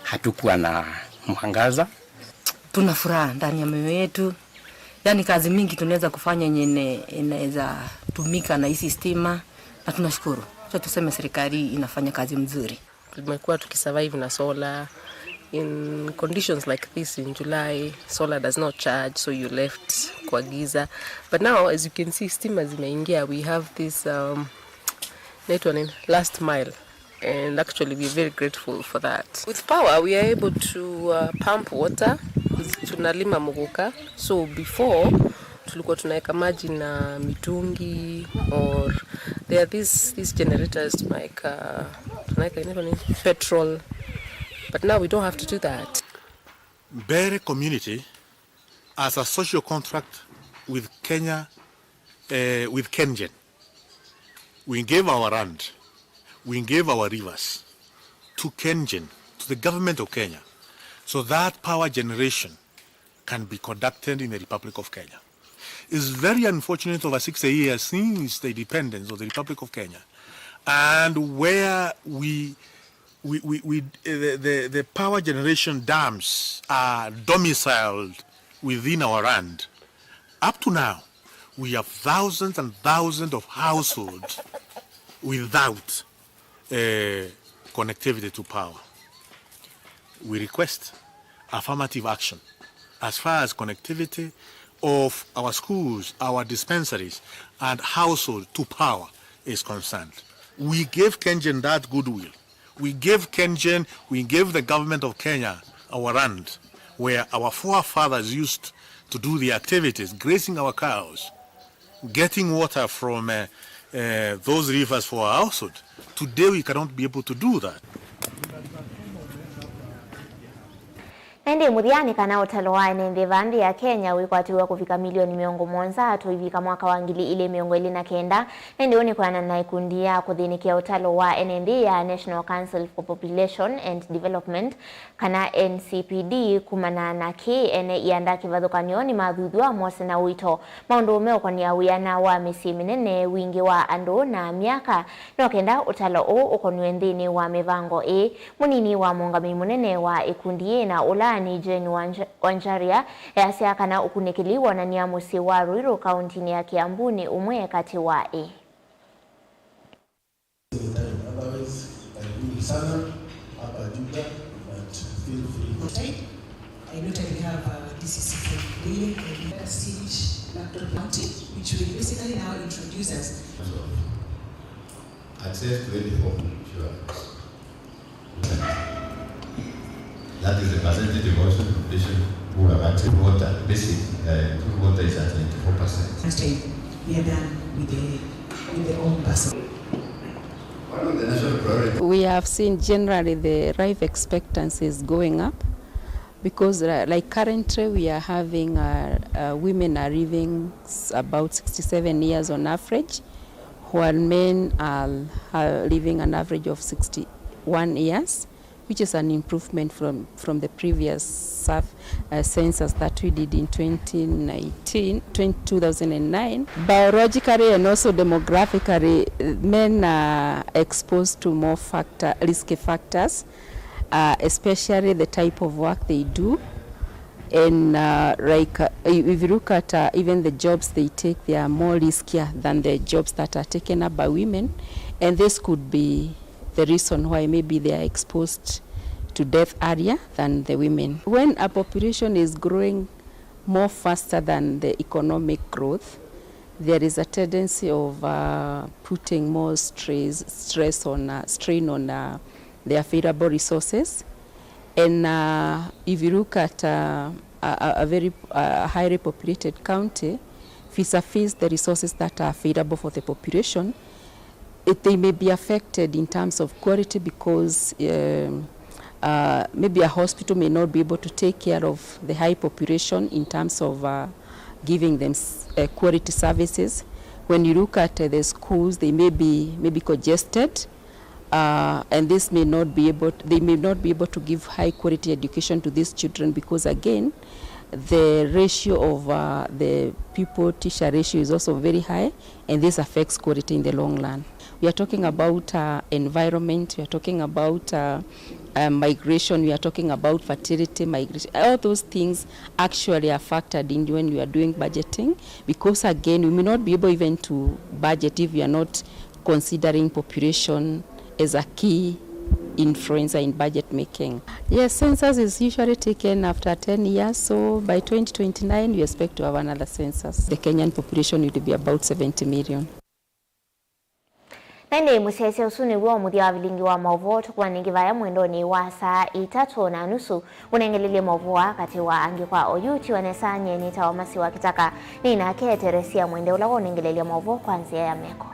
hatukuwa na mwangaza. Tuna furaha ndani ya mioyo yetu. Yaani, kazi mingi tunaweza kufanya yenye ine-, inaweza tumika na hizi stima, na tunashukuru. Acha tuseme serikali inafanya kazi mzuri. Tumekuwa tukisurvive na solar. In conditions like this in July, solar does not charge, so you're left kwa giza. But now, as you can see, stima zimeingia. We have this, um, inaitwa nini? Last mile. And actually, we are very grateful for that. With power, we are able to, uh, pump water. Tunalima muguka. So before, tulikuwa tunaweka maji na mitungi, or there are these, these generators tunaweka, tunaweka inaitwa nini? Petrol. But now we don't have to do that. Mbeere community as a social contract with Kenya, eh, with KenGen. We gave our land, we gave our rivers to KenGen, to the government of Kenya, so that power generation can be conducted in the Republic of Kenya. It's very unfortunate, over sixty years since the independence of the Republic of Kenya, and where we, we, we, we, the, the, the power generation dams are domiciled within our land. Up to now, we have thousands and thousands of households without, uh, connectivity to power. We request affirmative action as far as connectivity of our schools, our dispensaries, and household to power is concerned. We gave KenGen that goodwill. We gave KenGen, we gave the government of Kenya our land where our forefathers used to do the activities, grazing our cows, getting water from, uh, uh, those rivers for our household. Today we cannot be able to do that. Na ĩndĩ mũthya nĩ kana ũtalo wa ene nthĩ va nthĩ ya Kenya wĩkwatĩw'a kũvika milioni mĩongo mũonza tũivika mwaka wa ngili ilĩ mĩongo ĩlĩ na kenda. Na ĩndĩ ũũ nĩ kwĩanana na ĩkundi ya kũthĩnĩkĩa ũtalo wa ene nthĩ ya National Council for Population and Development, kana N C P D. Kumana na kĩĩ, ene ianda kĩvathũkany'o nĩmathuthw'a mose na ũito maũndũ meũkonĩa wĩana wa mĩsyĩ mĩnene, wingĩ wa andũ, na myaka. No kenda ũtalo ũũ ũkonw'e nthĩnĩ wa mĩvango ĩĩ, mũnini wa mũũngamĩi mũnene wa ĩkundi yĩĩ na ũla nĩ Jane Wanja-, Wanjaria, easya kana ũkunĩkĩli wonany'a mũsyĩ wa Ruiru kaũntinĩ ya Kiambu nĩ ũmwe katĩ wa ĩ. Otherwise, karibuni sana hapa Juja, but feel free. I know that we have, uh, D C C from Buye and Stage Laptop County, which will basically now introduce us. Access to any form of insurance. That is the percentage of household population who have access to water, basic, uh, water is at ninety-four percent. Last time. They're done with the, with the own person. One of the national priorities. We have seen generally the life expectancy is going up because, uh, like, currently we are having, uh, uh, women are living s- about sixty-seven years on average, while men are, are living an average of sixty-one years, which is an improvement from, from the previous surf- uh, census that we did in twenty nineteen, twenty, two thousand nine. Biologically and also demographically, uh, men are exposed to more factor, risky factors, uh, especially the type of work they do. And, uh, like, uh, if you look at, uh, even the jobs they take, they are more riskier than the jobs that are taken up by women. And this could be the reason why maybe they are exposed to death earlier than the women. When a population is growing more faster than the economic growth, there is a tendency of, uh, putting more stress, stress on, uh, strain on, uh, the available resources. And, uh, if you look at, uh, a, a, a very, uh, highly populated county, vis-a-vis the resources that are available for the population, it, they may be affected in terms of quality because, um, uh, maybe a hospital may not be able to take care of the high population in terms of, uh, giving them s- uh, quality services. When you look at, uh, the schools, they may be maybe congested, uh, and this may not be able to, they may not be able to give high quality education to these children because, again, the ratio of, uh, the pupil teacher ratio is also very high, and this affects quality in the long run. We are talking about, uh, environment, we are talking about, uh, uh, migration, we are talking about fertility, migration. All those things actually are factored in when we are doing budgeting, because, again, we may not be able even to budget if we are not considering population as a key influencer in budget making. Yes, census is usually taken after ten years, so by twenty twenty-nine we expect to have another census. The Kenyan population will be about seventy million. Na ĩndĩ mũsyaĩĩsya ũsu nĩw'o mũthya wa vilingi wa maũvoo. Tũkw'ane ĩngĩ vaya mwendonĩ wa saa itatũ na nusu ũnengelelye maũvoo aa katĩ wa angĩ. Kwa oyu ũtiwa nesa, nyie nĩtawa Masi wa Kĩtaka, nĩ nake Teresia Mwende ũla waũnengelelya maũvoo kwa nzĩa ya meko.